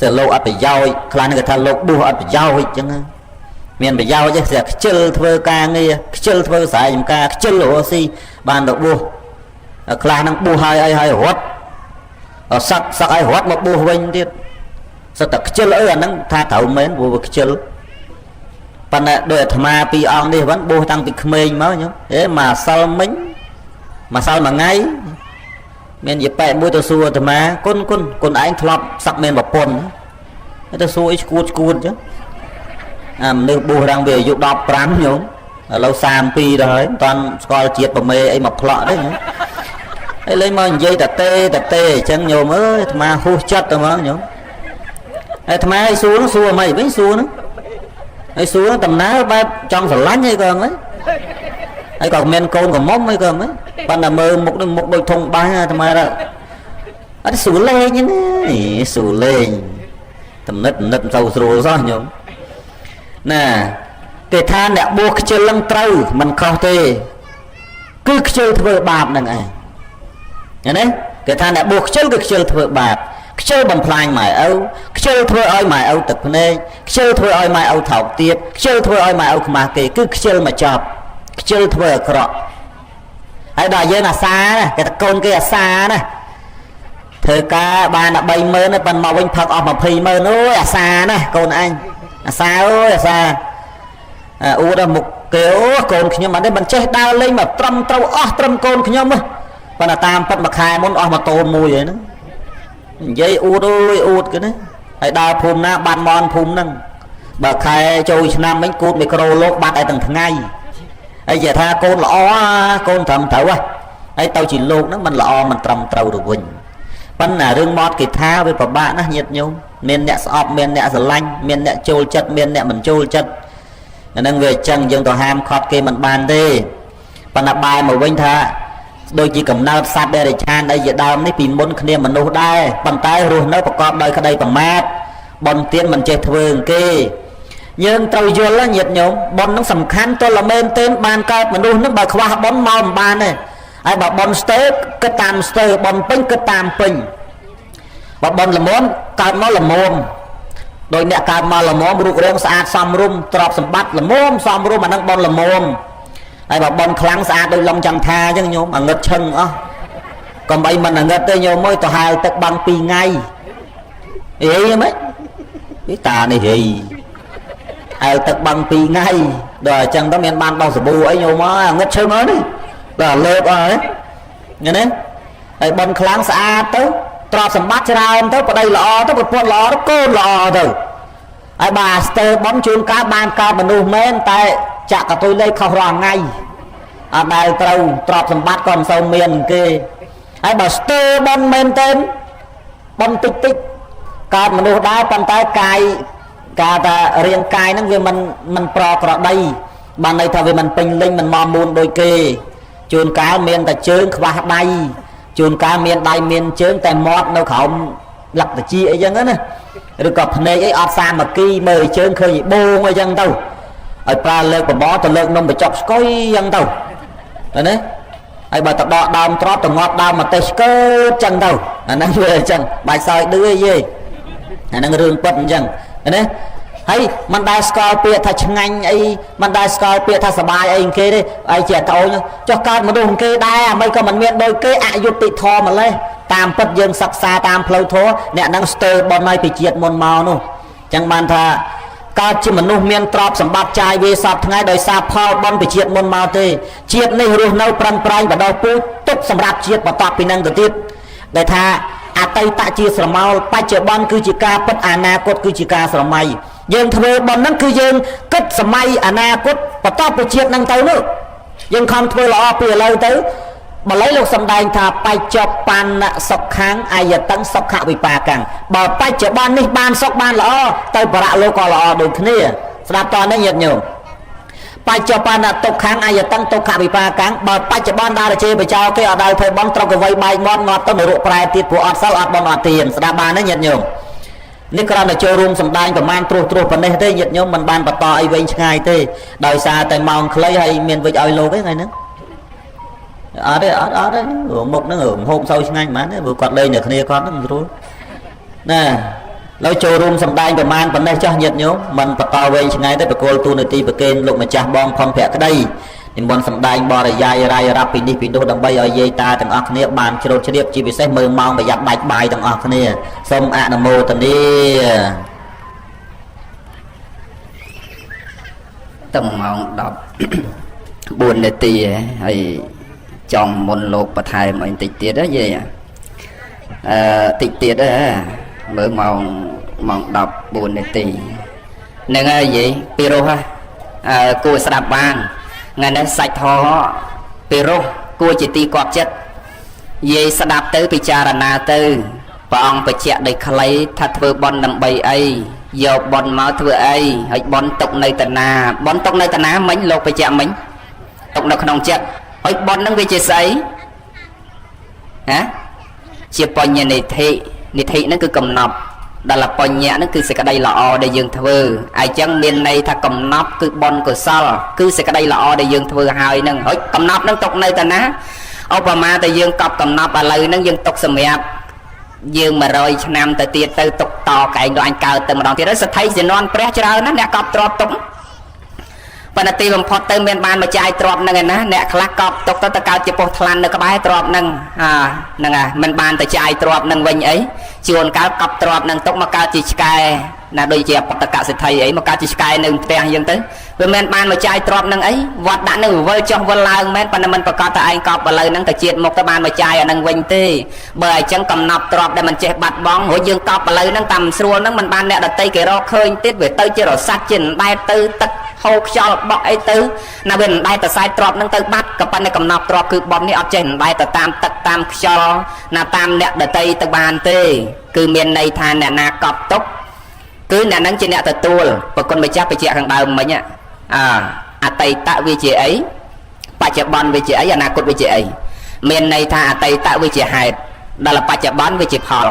សើលោកអត់ប្រយោជន៍ខ្លះនឹងគេថាលោកបួសអត់ប្រយោជន៍អញ្ចឹងមានប្រយោជន៍ទេស្រាប់ខ្ជិលធ្វើការងារខ្ជិលធ្វើស្រែចម្ការខ្ជិលរស់ស៊ីបានទៅបួសខ្លះនឹងបួសហើយអីហើយរត់សឹកសឹកឲ្យរត់មកបួសវិញទៀតសិតតែខ្ជិលអើអាហ្នឹងថាត្រូវមែនព្រោះវាខ្ជិលប៉ុន្តែដោយអាត្មាពីរអង្គនេះវិញបួសតាំងពីក្មេងមកញោមអេមកសិលមិញមកសិលមួយថ្ងៃមានយាប៉ែមួយទៅសួរអាត្មាគុណគុណគុណឯងធ្លាប់សឹកមានប្រពន្ធទៅសួរអីឈួតឈួតអញ្ចឹងអាមនុស្សបួសរាំងវាអាយុ15ញោមឥឡូវ32ដល់ហើយមិនតាន់ស្គាល់ជាតិប្រមេអីមកផ្លក់ទេញោមហើយលេងមកនិយាយតាទេតាទេអញ្ចឹងញោមអើយអាត្មាហួសចិត្តទៅហ្មងញោមហើយអាត្មាឲ្យសួរសួរមិនវិញសួរហ្នឹងហើយសួរដំណើរបែបចង់ស្រឡាញ់អីក៏មិនហើយក៏មានកូនកំមុំអីក៏មិនប៉ុន្តែមើលមុខនឹងមុខដូចធុងបាសអាត្មាថាអត់សួរលេងហ្នឹងសួរលេងតំណិតតំណិតមិនសូវស្រួលសោះញោមណាគេថាអ្នកបួសខ្ជិលនឹងត្រូវមិនខុសទេគឺខ្ជិលធ្វើបាបហ្នឹងឯងឃើញទេគេថាអ្នកបួសខ្ជិលគឺខ្ជិលធ្វើបាបខ្ជិលបំផ្លាញម៉ែឪខ្ជិលធ្វើឲ្យម៉ែឪទឹកភ្នែកខ្ជិលធ្វើឲ្យម៉ែឪថោកទាបខ្ជិលធ្វើឲ្យម៉ែឪខ្មាស់គេគឺខ្ជិលមកចប់ខ្ជិលធ្វើអាក្រក់ហើយដល់យើងអាសាណាគេថាកូនគេអាសាណា ធ្វើការបានតែ30000ទេប៉ុន្តែមកវិញផឹកអស់200,000អូយអាសាណាស់កូនអញអាសាអើយអាសាអួតដល់មុខគេអូកូនខ្ញុំអត់ទេមិនចេះដើរលេងមកត្រឹមត្រូវអស់ត្រឹមកូនខ្ញុំប៉ុន្តែតាមពិតមួយខែមុនអស់ម៉ូតូមួយហើយហ្នឹងនិយាយអួតអើយអួតគេណាហើយដើរភូមិណាបាត់មនភូមិហ្នឹងបើខែចូលឆ្នាំវិញគូតមីក្រូលោកបាត់ឲ្យទាំងថ្ងៃហើយនិយាយថាកូនល្អកូនត្រឹមត្រូវហើយទៅជាលោកហ្នឹងមិនល្អមិនត្រឹមត្រូវទៅវិញប៉ុន្តែរឿងមាត់គេថាវាពិបាកណាស់ញាតិញោមមានអ្នកស្អប់មានអ្នកស្រឡាញ់មានអ្នកចូលចិត្តមានអ្នកមិនចូលចិត្តអាហ្នឹងវាអញ្ចឹងយើងទៅហាមឃាត់គេមិនបានទេប៉ុន្តែបែរមកវិញថាដូចជាកំណើតសត្វដេរិឆានអីជាដើមនេះពីមុនគ្នាមនុស្សដែរប៉ុន្តែរស់នៅប្រកបដោយក្តីប្រមាទបុណ្យទានមិនចេះធ្វើគេយើងត្រូវយល់ញាតិញោមបុណ្យនឹងសំខាន់ទល់តែមែនទែនបានកើតមនុស្សនឹងបើខ្វះបុណ្យមកមិនបានទេហើយបើបុណ្យស្ទើគិតតាមស្ទើបុណ្យពេញគិតតាមពេញបើបុណ្យល្មមកើតមកល្មមដោយអ្នកកើតមកល្មមរូបរាងស្អាតសមរម្យទ្រព្យសម្បត្តិល្មមសមរម្យអានឹងបុណ្យល្មមហើយបើបុណ្យខ្លាំងស្អាតដូចឡុងចន្ទថាអញ្ចឹងញោមអាងឹតឈឹងអស់កុំអីមិនអាងឹតទេញោមអើយទៅហែលទឹកបាំង2ថ្ងៃអីហ្មងនេះតានេះហីហែលទឹកបាំង2ថ្ងៃដល់អញ្ចឹងទៅមានបានដោះសាប៊ូអីញោមអាងឹតឈឹងអស់នេះដល់លើបអស់ហ្នឹងណាហើយបុណ្យខ្លាំងស្អាតទៅទ្រព្យសម្បត្តិច្រើនទៅប្តីល្អទៅប្រពន្ធល្អទៅកូនល្អទៅហើយបើអាស្ទើបុណ្យជួនកាលបានកើតមនុស្សមែនតែចាក់កតុយលេខខុសរាល់ថ្ងៃអត់ដែលត្រូវទ្រព្យសម្បត្តិក៏មិនសូវមានគេហើយបើស្ទើបុណ្យមែនទែនបុណ្យតិចតិចកើតមនុស្សដែរប៉ុន្តែកាយកាលថារាងកាយហ្នឹងវាមិនប្រក្រតីបានន័យថាវាមិនពេញលេញមិនមមូនដូចគេជួនកាលមានតែជើងខ្វះដៃជួនកាលមានដៃមានជើងតែមាត់នៅក្រោមលឹកតិចអីចឹងណាឬក៏ភ្នែកអីអត់សាមគ្គីមើលជើងឃើញបូងអីចឹងទៅឲ្យប្រើលើកបបរទៅលើកនំបញ្ចុកស្គុយចឹងទៅណាហើយបើទៅដកដើមទ្របទៅងាប់ដើមម្ទេសស្កើតចឹងទៅអាហ្នឹងវាអញ្ចឹងបាច់សើចឌឺអីយេអាហ្នឹងរឿងពិតអញ្ចឹងណាហើយមិនដែលស្គាល់ពាក្យថាឆ្ងាញ់អីមិនដែលស្គាល់ពាក្យថាសបាយអីគេទេអីជាត្អូនចុះកើតមនុស្សគេដែរអាមិនក៏មិនមានដូចគេអយុត្តិធម៌ម្លេះតាមពិតយើងសិក្សាតាមផ្លូវធម៌អ្នកនឹងស្ទើរបនឲ្យពីជាតិមុនមកនោះអញ្ចឹងបានថាកើតជាមនុស្សមានទ្រព្យសម្បត្តិចាយវាសពថ្ងៃដោយសារផលបុណ្យពីជាតិមុនមកទេជាតិនេះរស់នៅប្រឹងប្រែងបដោះពូជទុកសម្រាប់ជាតិបន្តពីនឹងទៅទៀតដែលថាអតីតជាស្រមោលបច្ចុប្បន្នគឺជាការពិតអនាគតគឺជាការស្រមៃយើងធ្វើបុណ្យហ្នឹងគឺយើងគិតសម័យអនាគតបន្តពីជាតិហ្នឹងទៅនោះយើងខំធ្វើល្អពីឥឡូវទៅបល័យលោកសំដែងថាបច្ចុប្បន្នសុខខាងអាយតੰសុខវិបាកាំងបើបច្ចុប្បន្ននេះបានសុខបានល្អទៅបរៈលោកក៏ល្អដូចគ្នាស្ដាប់តនេះញាតិញោមបច្ចុប្បន្នទុក្ខខាងអាយតੰទុក្ខវិបាកាំងបើបច្ចុប្បន្នដើរជេរបចោគេអត់ដើរធ្វើបុណ្យត្រូវកវៃបែកមាត់ងាប់ទៅនរកប្រែទៀតព្រោះអត់សិលអត់បុណ្យអត់ទានស្ដាប់បានទេញាតិញោមនេះគ្រាន់តែចូលរួមសម្ដែងប្រមាណត្រួសត្រាសប៉ុណ្ណេះទេញាតិញោមមិនបានបន្តអីវែងឆ្ងាយទេដោយសារតែម៉ោងខ្លីហើយមានវិច្ចឲ្យលោកទេថ្ងៃហ្នឹងអត់ទេអត់អត់ទេមុខហ្នឹងហូបសូវឆ្ងាញ់ហ្មងទេព្រោះគាត់លេងតែគ្នាគាត់ហ្នឹងស្រួលណាឡើយចូលរួមសម្ដែងប្រមាណប៉ុណ្ណេះចាស់ញាតិញោមមិនបន្តវែងឆ្ងាយទេប្រគល់ទូនាទីប្រគេនលោកម្ចាស់បងផុនភក្តីនិមន្តសម្ដែងបរិយាយរាយរាប់ពីនេះពីនោះដើម្បីឲ្យយាយតាទាំងអស់គ្នាបានជ្រោតជ្រាបជាពិសេសមើលម៉ោងប្រយ័ត្នដាច់បាយទាំងអស់គ្នាសូមអនុមោទនា តម៉ោង14នាទីហើយចង់មុនលោកបន្ថែមអីបន្តិចទៀតណាយាយអឺតិចទៀតមើលម៉ោង14នាទីហ្នឹងហើយយាយពីរោះអឺគួរស្ដាប់បានថ្ងៃនេះសាច់ធរពីរោះគួរជាទីគាប់ចិត្តយាយស្ដាប់ទៅពិចារណាទៅព្រះអង្គបញ្ជាក់ដោយខ្លីថាធ្វើបុណ្យដើម្បីអីយកបុណ្យមកធ្វើអីហើយបុណ្យទុកនៅតាណាបុណ្យទុកនៅតាណាមិញលោកបញ្ជាក់មិញទុកនៅក្នុងចិត្តហើយបុណ្យហ្នឹងវាជាស្អីហ៎ជាបញ្ញនិធិនិធិហ្នឹងគឺកំណប់ដល់បញ្ញៈហ្នឹងគឺសេចក្តីល្អដែលយើងធ្វើអញ្ចឹងមានន័យថាកំណប់គឺបុណ្យកុសលគឺសេចក្តីល្អដែលយើងធ្វើហើយហ្នឹងហើយកំណប់ហ្នឹងទុកនៅតាណាឧបមាតែយើងកប់កំណប់ឥឡូវហ្នឹងយើងទុកសម្រាប់យើង100ឆ្នាំទៅទៀតទៅទុកតកែងដល់អញកើតទៅម្ដងទៀតហើយសទ្ធិជំនាន់ព្រះច្រើនណាស់អ្នកកប់ទ្រព្យទុក ប៉ុន្តែទីបំផុតទៅមានបានមកចាយទ្របហ្នឹងឯណាអ្នកខ្លះកប់ទុកទៅទៅកើតជាពោះថ្លាន់នៅក្បែរទ្របហ្នឹងអាហ្នឹងហ่ะមិនបានទៅចាយទ្របហ្នឹងវិញអីជួនកាលកប់ទ្របហ្នឹងទុកមកកើតជាឆ្កែណាដូចជាបតកសិទ្ធិអីមកកើតជាឆ្កែនៅផ្ទះអញ្ចឹងទៅវាមិនបានមកចាយទ្របហ្នឹងអីវត្តដាក់នឹងវិលចុះវិលឡើងមែនប៉ុន្តែមិនប្រកាសថាឯងកប់ឥឡូវហ្នឹងទៅជាតិមុខទៅបានមកចាយអាហ្នឹងវិញទេបើអញ្ចឹងកំណប់ទ្របដែលមិនចេះបាត់បង់រួចយើងកប់ឥឡូវហ្នឹងតាមស្រួលហ្នឹងមិនបានអ្នកដតីគេរកឃើញទៀតវាទៅជារសាត់ជាអណ្ដែតទៅទឹកហូរខ្យល់បក់អីទៅណាវាអណ្ដែតទៅសាយទ្របហ្នឹងទៅបាត់ក៏ប៉ុន្តែកំណប់ទ្របគឺបំនេះអត់ចេះអណ្ដែតទៅតាមទឹកតាមខ្យល់ណាតាមអ្នកដតីទៅបានទេគឺមានន័យថាអ្នកណាកប់ទុកគឺអ្នកហ្នឹងជាអ្នកទទួលប្រគុណម្ចាស់បញ្ជាក់ខាងដើមមិញអាអតីតវាជាអីបច្ចុប្បន្នវាជាអីអនាគតវាជាអីមានន័យថាអតីតវាជាហេតុដល់បច្ចុប្បន្នវាជាផល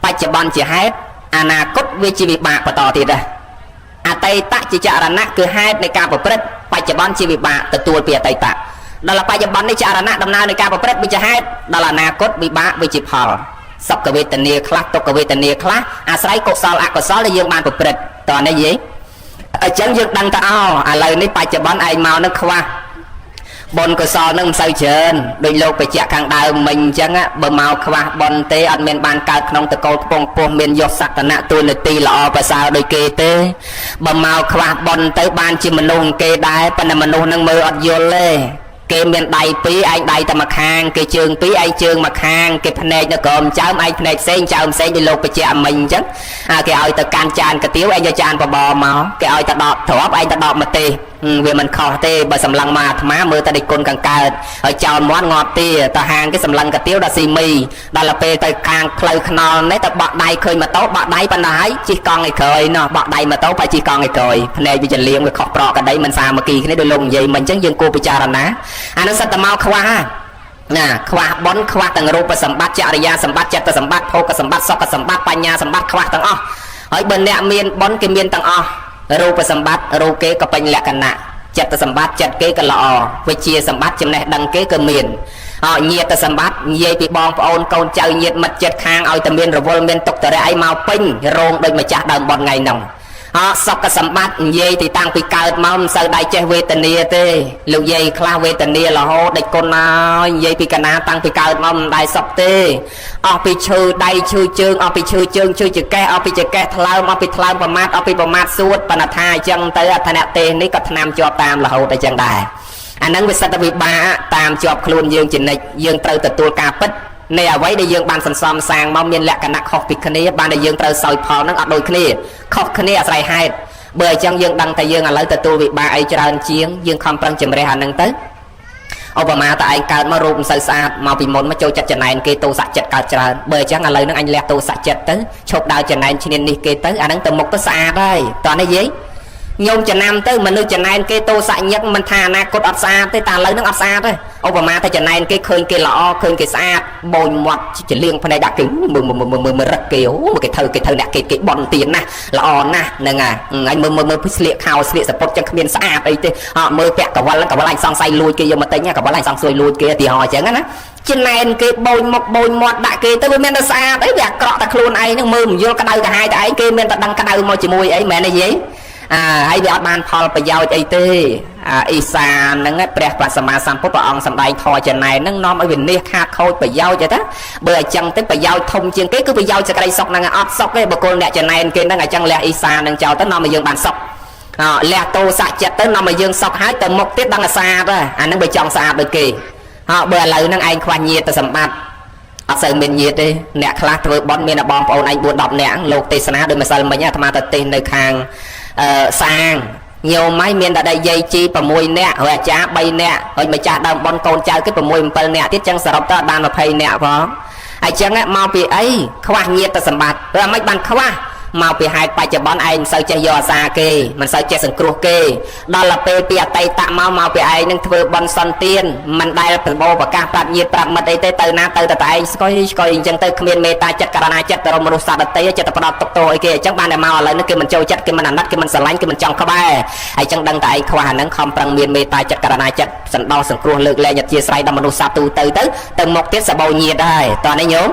បច្ចុប្បន្នជាហេតុអនាគតវាជាវិបាកបន្តទៀតដែរអតីតជាចរណៈគឺហេតុនៃការប្រព្រឹត្តបច្ចុប្បន្នជាវិបាកទទួលពីអតីតដល់បច្ចុប្បន្ននេះចរណៈដំណើរនៃការប្រព្រឹត្តវាជាហេតុដល់អនាគតវិបាកវាជាផលសុខវេទនាខ្លះទុក្ខវេទនាខ្លះអាស្រ័យកុសលអកុសលដែលយើងបានប្រព្រឹត្តតើនេះយីអញ្ចឹងយើងដឹងថាអូឥឡូវនេះបច្ចុប្បន្នឯងមកនឹងខ្វះបុណ្យកុសលនឹងមិនសូវច្រើនដូចលោកបញ្ជាក់ខាងដើមមិញអញ្ចឹងបើមកខ្វះបុណ្យទេអត់មានបានកើតក្នុងតកូលខ្ពង់ពោះមានយសសក្តនៈទួនាទីល្អប្រសើរដូចគេទេបើមកខ្វះបុណ្យទៅបានជាមនុស្សគេដែរប៉ុន្តែមនុស្សនឹងមើលអត់យល់ទេគេមានដៃពីរឯងដៃតែមួយខាងគេជើងពីរឯងជើងមួយខាងគេភ្នែកនៅក្រោមចើមឯងភ្នែកផ្សេងចើមផ្សេងដូចលោកបញ្ជាក់មិញអញ្ចឹងអាគេឲ្យទៅកាន់ចានកាទៀវឯងយកចានបបមកគេឲ្យទៅដកទ្របឯងទៅដកម្ទេសវាមិនខុសទេបើសម្លឹងមកអាត្មាមើលតែដេចគុណកង្កើតហើយចោលមាត់ងាប់ទាទៅហាងគេសម្លឹងកាទៀវដល់ស៊ីមីដល់ពេលទៅខាងផ្លូវថ្នល់នេះទៅបក់ដៃឃើញម៉ូតូបក់ដៃប៉ុណ្ណាហើយជិះកង់ឲ្យក្រោយណោះបក់ដៃម៉ូតូបែរជិះកង់ឲ្យក្រោយភ្នែកវាចលៀងវាខុសប្រកក្តីមិនសាមគ្គីគ្នាដោយលោកនិយាយមិញអញ្ចឹងយើងគួរពិចារណាអានោះសិតតែមកខ្វះណាខ្វះបុណ្យខ្វះទាំងរូបសម្បត្តិចរិយាសម្បត្តិចិត្តសម្បត្តិភោគសម្បត្តិសុខសម្បត្តិបញ្ញាសម្បត្តិខ្វះទាំងអស់ហើយបើអ្នកមានបុណ្យគេមានទាំងអស់រូបសម្បត្តិរូបគេក៏ពេញលក្ខណៈចិត្តសម្បត្តិចិត្តគេក៏ល្អវិជ្ជាសម្បត្តិចំណេះដឹងគេក៏មានអញាតសម្បត្តិនិយាយពីបងប្អូនកូនចៅញាតមិត្តចិត្តខាងឲ្យតែមានរវល់មានទុកតរៈអីមកពេញរោងដូចម្ចាស់ដើមបុណ្យថ្ងៃហ្នឹងអសុខសម្បត្តិនិយាយទីតាំងពីកើតមកមិនសូវដៃចេះវេទនាទេលោកយាយខ្លះវេទនារហូតដេចគុណហើយនិយាយពីកណាតាំងពីកើតមកមិនដែរសុខទេអស់ពីឈើដៃឈើជើងអស់ពីឈើជើងឈើចកេះអស់ពីចកេះថ្លើមអស់ពីថ្លើមប្រមាថអស់ពីប្រមាថសួតបណ្ឌថាអញ្ចឹងទៅអធនៈទេសនេះក៏ថ្នាំជាប់តាមរហូតអញ្ចឹងដែរអាហ្នឹងវាសិតតែវិបាកតាមជាប់ខ្លួនយើងជានិច្ចយើងត្រូវទទួលការពិតនៃអ្វីដែលយើងបានសន្សំសាងមកមានលក្ខណៈខុសពីគ្នាបានដែលយើងត្រូវសោយផលហ្នឹងអត់ដូចគ្នាខុសគ្នាអាស្រ័យហេតុបើអញ្ចឹងយើងដឹងតែយើងឥឡូវទទួលវិបាកអីច្រើនជាងយើងខំប្រឹងជំរះអាហ្នឹងទៅឧបមាតែឯងកើតមករូបមិនសូវស្អាតមកពីមុនមកចូលចិត្តចំណែនគេទោសៈចិត្តកើតច្រើនបើអញ្ចឹងឥឡូវហ្នឹងអញលះទោសៈចិត្តទៅឈប់ដើរចំណែនឈ្នាននេះគេទៅអាហ្នឹងទៅមុខទៅស្អាតហើយតោះនេះយាយញោមចំណាំទៅមនុស្សចំណែនគេទោសៈញឹកមិនថាអនាគតអត់ស្អាតទេតែឥឡូវហ្នឹងអត់ស្អាតទេឧបមាតែចំណែនគេឃើញគេល្អឃើញគេស្អាតបូនមាត់ចលៀងភ្នែកដាក់គេមើលមើលមើលមើលរឹកគេអូមើលគេធ្វើគេធ្វើអ្នកគេគេបន់ទៀនណាស់ល្អណាស់ហ្នឹងហើយអញមើលមើលមើលស្លៀកខោស្លៀកសពុតចឹងគ្មានស្អាតអីទេអត់មើលពាក់កវលកវលអញសង្ស័យលួចគេយកមកទិញកវលអញសង្ស័យលួចគេឧទាហរណ៍អញ្ចឹងណាចំណែនគេបូនមុខបូនមាត់ដាក់គេទៅវាមានតែស្អាតអីវាអាក្រក់តែខ្លួនឯងហ្នឹងមើលមិនយល់ក្តៅក្រហាយតែឯងគេមានតែដឹងក្តៅមកជាមួយអីមែនទេយាយអាហើយវាអត់បានផលប្រយោជន៍អីទេអាអ៊ីសានហ្នឹងព្រះបសម្មាសម្ពុទ្ធព្រះអង្គសម្ដែងធម៌ចំណែនហ្នឹងនាំឲ្យវិនិច្ឆ័យខាតខូចប្រយោជន៍ទេតាបើអញ្ចឹងទៅប្រយោជន៍ធំជាងគេគឺប្រយោជន៍សេចក្តីសុខហ្នឹងអត់សុខទេបុគ្គលអ្នកចំណែនគេហ្នឹងអញ្ចឹងលះអ៊ីសានហ្នឹងចោលទៅនាំឲ្យយើងបានសុខអលះទោសៈចិត្តទៅនាំឲ្យយើងសុខហើយទៅមុខទៀតដឹងអាសាទអាហ្នឹងបើចង់ស្អាតដូចគេហ៎បើឥឡូវហ្នឹងឯងខ្វះញាតទៅសម្បត្តិអត់សូវមានញាតទេអ្នកខ្លះធ្វើបន់មានបងប្អូនឯង4 10នាក់លោកទេសនាដោយម្សិលមិញអាត្មាទៅទេសនៅខាងសាងញោមហើយមានតែយាយជី6នាក់ហើយអាចារ្យ3នាក់ហើយម្ចាស់ដើមបនកូនចៅគេ6 7នាក់ទៀតចឹងសរុបទៅអត់បាន20នាក់ផងហើយចឹងមកពីអីខ្វះញាតទៅសម្បត្តិព្រោះមិនបានខ្វះមកពីហេតុបច្ចុប្បន្នឯងមិនសូវចេះយកអាសាគេមិនសូវចេះសង្គ្រោះគេដល់ពេលពីអតីតមកមកពីឯងនឹងធ្វើបន់សន្តានមិនដែលប្របោប្រកាសប្រាប់ញាតិប្រាប់មិត្តអីទេទៅណាទៅតែឯងស្កុយស្កុយអញ្ចឹងទៅគ្មានមេត្តាចិត្តករណាចិត្តទៅរមនុស្សសត្វដទៃចិត្តផ្ដោតទុកទោសអីគេអញ្ចឹងបានតែមកឥឡូវនេះគេមិនចូលចិត្តគេមិនអាណិតគេមិនស្រឡាញ់គេមិនចង់ក្បែរហើយអញ្ចឹងដឹងតែឯងខ្វះអាហ្នឹងខំប្រឹងមានមេត្តាចិត្តករណាចិត្តសន្តោសសង្គ្រោះលើកលែងអធិស្ឋានដល់មនុស្សសត្វទូទៅទៅទៅមុខទៀតសបោញាតហើយតោះនេះញោម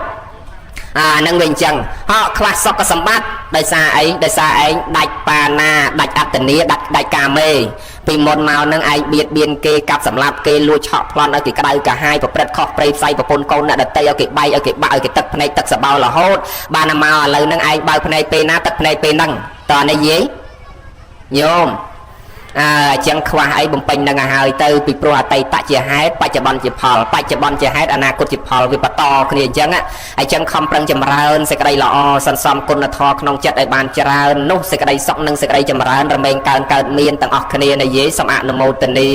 អាហ្នឹងវាអញ្ចឹងហោខ្វះសុខសម្បត្តិដោយសារអីដោយសារឯងដាច់បាណាដាច់អត្តនីដាច់កាមេពីមុនមកហ្នឹងឯងបៀតបៀនគេកាប់សម្លាប់គេលួចឆក់ប្លន់ឲ្យគេក្តៅកាហាយប្រព្រឹត្តខុសព្រៃផ្សៃប្រពន្ធកូនអ្នកដតីឲ្យគេបែកឲ្យគេបាក់ឲ្យគេទឹកភ្នែកទឹកសបោរហូតបានមកឥឡូវហ្នឹងឯងបើកភ្នែកពេលណាទឹកភ្នែកពេលហ្នឹងតើនេះយាយញោមអើអញ្ចឹងខ្វះអីបំពេញនឹងឲ្យហើយទៅពីព្រោះអតីតជាហេតុបច្ចុប្បន្នជាផលបច្ចុប្បន្នជាហេតុអនាគតជាផលវាបន្តគ្នាអញ្ចឹងអញ្ចឹងខំប្រឹងចម្រើនសេចក្តីល្អសន្សំគុណធម៌ក្នុងចិត្តឲ្យបានច្រើននោះសេចក្តីសុខនិងសេចក្តីចម្រើនរមែងកើនកើតមានទាំងអស់គ្នានិយាយសូមអនុមោទនា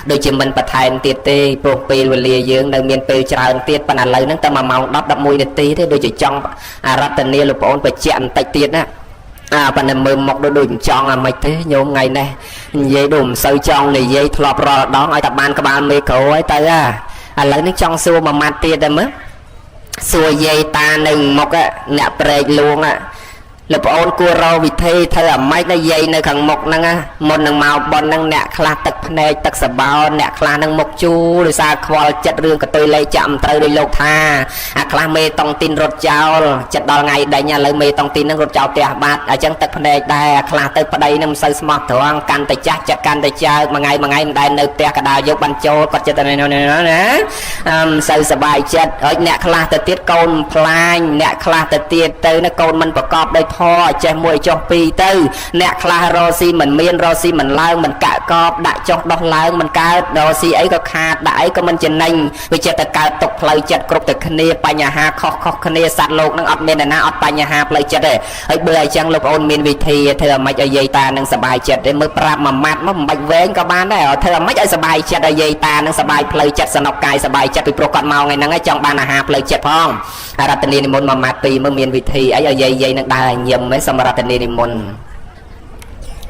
ដូចជាមិនបន្ថែមទៀតទេព្រោះពេលវេលាយើងនៅមានពេលច្រើនទៀតប៉ុន្តែឥឡូវហ្នឹងតែ1ម៉ោង10 11នាទីទេដូចជាចង់អារតនាលោកប្អូនបញ្ជាក់បន្តិចទៀតណាអាប៉ុន្តែមើលមុខដូចចង់អាមិនទេញោមថ្ងៃនេះនិយាយដូចមិនសូវចង់និយាយធ្លាប់រាល់ដងឲ្យតែបានក្បាលមេក្រូហើយទៅអាឥឡូវនេះចង់សួរមួយម៉ាត់ទៀតដែរមើលសួរយាយតានៅមុខអ្នកព្រែកលួងលោកប្អូនគួររកវិធីធ្វើអាម៉េចណាយាយនៅខាងមុខហ្នឹងមុននឹងមកប៉ុនហ្នឹងអ្នកខ្លះទឹកភ្នែកទឹកសបោអ្នកខ្លះហ្នឹងមុខជូរដោយសារខ្វល់ចិត្តរឿងកតុយលេខចាក់មិនត្រូវដោយលោកថាអាខ្លះមេតុងទីនរត់ចោលចិត្តដល់ថ្ងៃដេញឥឡូវមេតុងទីនហ្នឹងរត់ចោលផ្ទះបាត់អញ្ចឹងទឹកភ្នែកដែរអាខ្លះទៅប្តីហ្នឹងមិនសូវស្មោះត្រង់កាន់តែចាស់ចិត្តកាន់តែចើកមួយថ្ងៃមួយថ្ងៃមិនដែលនៅផ្ទះកដាលយកបានចូលគាត់ចិត្តតែណាមិនសូវសប្បាយចិត្តហើយអ្នកខ្លះទៅទៀតកូនផ្លាញអ្នកខ្លះទៅទៀតទៅណាកូនមិនប្រកបដោយធម៌ចេះមួយចុះពីរទៅអ្នកខ្លះរកស៊ីមិនមានរកស៊ីមិនឡើងមិនកាក់កបដាក់ចុះដោះឡើងមិនកើតរកស៊ីអីក៏ខាតដាក់អីក៏មិនចំណេញវាចិត្តតែកើតទុកផ្លូវចិត្តគ្រប់តែគ្នាបញ្ហាខុសៗគ្នាសត្វលោកនឹងអត់មានអ្នកណាអត់បញ្ហាផ្លូវចិត្តទេហើយបើអញ្ចឹងលោកប្អូនមានវិធីធ្វើអាម៉េចឲ្យយាយតានឹងសប្បាយចិត្តទេមើលប្រាប់មួយម៉ាត់មកមិនបាច់វែងក៏បានដែរធ្វើអាម៉េចឲ្យសប្បាយចិត្តឲ្យយាយតានឹងសប្បាយផ្លូវចិត្តសនុកកាយសប្បាយចិត្តពីព្រោះគាត់មកថ្ងៃហ្នឹងចង់បានអាហារផ្លូវចិត្តផងរតនានិមន្តមួយម៉ាត់ពីរមើលមានវិធីអីឲ្យយាយយាយនឹងដើរញឹមឯងសម្រាប់នានិមន្ត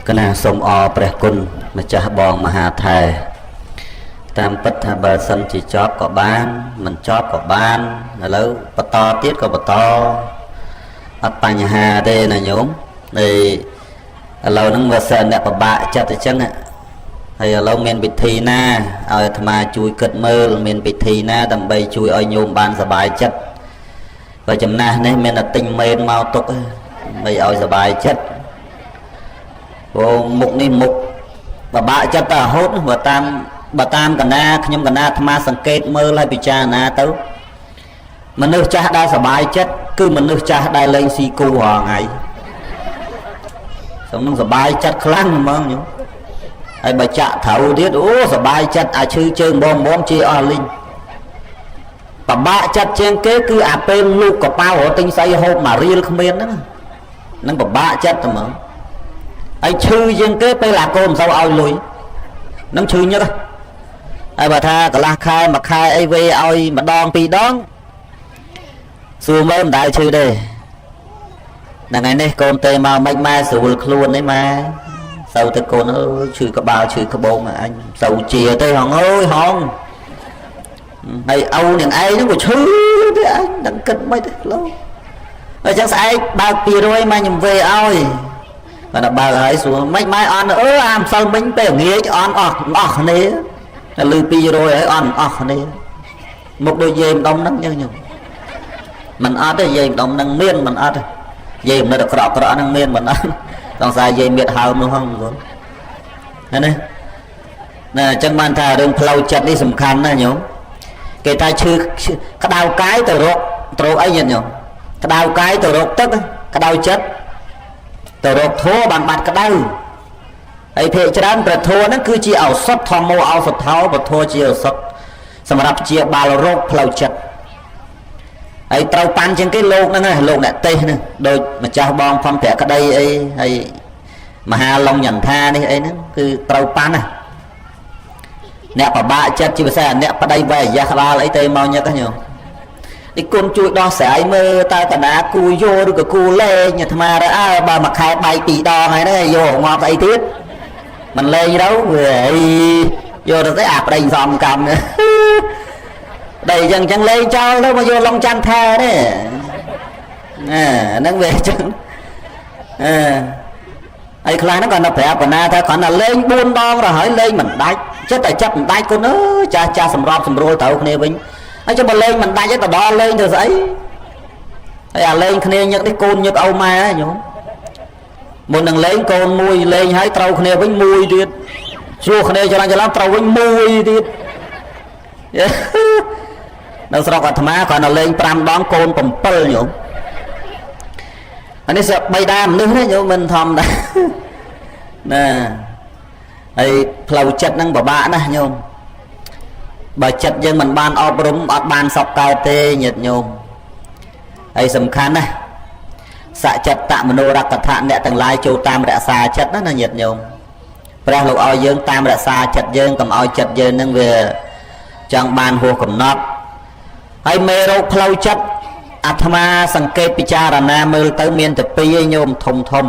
កណាសូមអរព្រះគុណម្ចាស់បងមហាថែតាមពិតថាបើសិនជាចប់ក៏បានមិនចប់ក៏បានឥឡូវបន្តទៀតក៏បន្តអត់បញ្ហាទេណាញោមហើយឥឡូវហ្នឹងបើសិនអ្នកពិបាកចិត្តអញ្ចឹងហើយឥឡូវមានវិធីណាឲ្យអាត្មាជួយគិតមើលមានវិធីណាដើម្បីជួយឲ្យញោមបានសប្បាយចិត្តបើចំណាស់នេះមានតែទិញមេនមកទុកដើម្បីឲ្យសប្បាយចិត្តព្រោះមុខនេះមុខពិបាកចិត្តតែរហូតបើតាមកណាខ្ញុំកណាអាត្មាសង្កេតមើលហើយពិចារណាទៅមនុស្សចាស់ដែលសប្បាយចិត្តគឺមនុស្សចាស់ដែលលេងស៊ីគូរាល់ថ្ងៃសំនឹងសប្បាយចិត្តខ្លាំងហ្មងញោមហើយបើចាក់ត្រូវទៀតអូសប្បាយចិត្តអាឈឺជើងបងបងជាអស់លីងពិបាកចិត្តជាងគេគឺអាពេលលូកកប៉ៅរត់ទិញស្អីហូបមួយរៀលគ្មានហ្នឹងនឹងពិបាកចិត្តហ្មងហើយឈឺជាងគេពេលអាកូនមិនសូវឲ្យលុយនឹងឈឺញឹកហើយបើថាកន្លះខែមួយខែអីវេឲ្យម្ដងពីរដងសួរមើលមិនដែលឈឺទេថ្ងៃនេះកូនទេមកមិនម៉ែស្រួលខ្លួននេះម៉ែសូវទៅកូនអើយឈឺក្បាលឈឺក្បូងអញសូវជាទេហងអើយហងហើយឪនឹងឯងហ្នឹងក៏ឈឺទេអញដឹងគិតមិនទេលោកអញ្ចឹងស្អែកបើក200មកខ្ញុំវេឲ្យគាត់ដល់បើកហើយសួរមិនម៉ែអន់អឺអាម្សិលមិញពេលងាយអន់អស់អស់គ្នាតែលឺ200ហើយអន់អស់គ្នាមុខដូចយាយម្ដុំហ្នឹងអញ្ចឹងមិនអត់ទេយាយម្ដុំហ្នឹងមានមិនអត់ទេយាយមិនអាក្រក់ក្រក់ហ្នឹងមានមិនអត់សង្ស័យយាយមានហើមនោះហ្នឹងបងណាណាណាអញ្ចឹងបានថារឿងផ្លូវចិត្តនេះសំខាន់ណាស់ញោមគេថាឈឺក្តៅកាយទៅរកត្រូវអីញោមក្តៅកាយទៅរកទឹកក្តៅចិត្តទៅរកធัวបានបាត់ក្តៅហើយភាគច្រើនព្រះធัวហ្នឹងគឺជាឱសថធម្មោឱសថោព្រះធัวជាឱសថសម្រាប់ជាបាលរោគផ្លូវចិត្តហើយត្រូវប៉ាន់ជាងគេលោកហ្នឹងលោកអ្នកទេសហ្នឹងដូចម្ចាស់បងផនភក្តីអីហើយមហាឡុងញន្ថានេះអីហ្នឹងគឺត្រូវប៉ាន់ណាអ្នកប្របាក់ចិត្តជាពិសេសអ្នកប្តីវ័យអាយ៉ាក្បាលអីទៅមកញឹកហ្នឹងញោមនេះគុណជួយដោះស្រាយមើលតើកណាគូយោឬក៏គូលេងអាត្មាទៅអើបើមួយខែបែកពីរដងហើយហ្នឹងយកងាប់ស្អីទៀតមិនលេងទៅវាអីយកទៅស្អីអាប្តីសំកម្មដីអញ្ចឹងអញ្ចឹងលេងចោលទៅមកយកឡុងច័ន្ទថែនេះណាហ្នឹងវាអញ្ចឹងអឺហើយខ្លះហ្នឹងគាត់នៅប្រាប់កណាថាគ្រាន់តែលេង4ដងទៅហើយលេងមិនដាច់ចិត្តតែចិត្តមិនដាច់គុណអើយចាស់ចាស់សម្របសម្រួលត្រូវគ្នាវិញហើយចាំបើលេងមិនដាច់ទេទៅដល់លេងទៅស្អី ហើយអាលេងគ្នាញឹកនេះកូនញឹកឪម៉ែញោមមុននឹងលេងកូនមួយលេងហើយត្រូវគ្នាវិញមួយទៀតជួគ្នាច្រឡំច្រឡំត្រូវវិញមួយទៀតនៅស្រុកអាត្មាគ្រាន់តែលេង5ដងកូន7ញោមអានេះសបីដាមនុស្សណាញោមមិនធម្មតាណាហើយផ្លូវចិត្តហ្នឹងពិបាកណាស់ញោមបើចិត្តយើងមិនបានអប់រំអត់បានសពកើតទេញាតិញោមហើយសំខាន់ណាស់សច្ចតមនោរកថាអ្នកទាំងឡាយចូលតាមរក្សាចិត្តណាណាញាតិញោមព្រះលោកឲ្យយើងតាមរក្សាចិត្តយើងកុំឲ្យចិត្តយើងនឹងវាចង់បានហួសកំណត់ហើយមេរោគផ្លូវចិត្តអាត្មាសង្កេតពិចារណាមើលទៅមានតែពីរឯងញោមធំធំ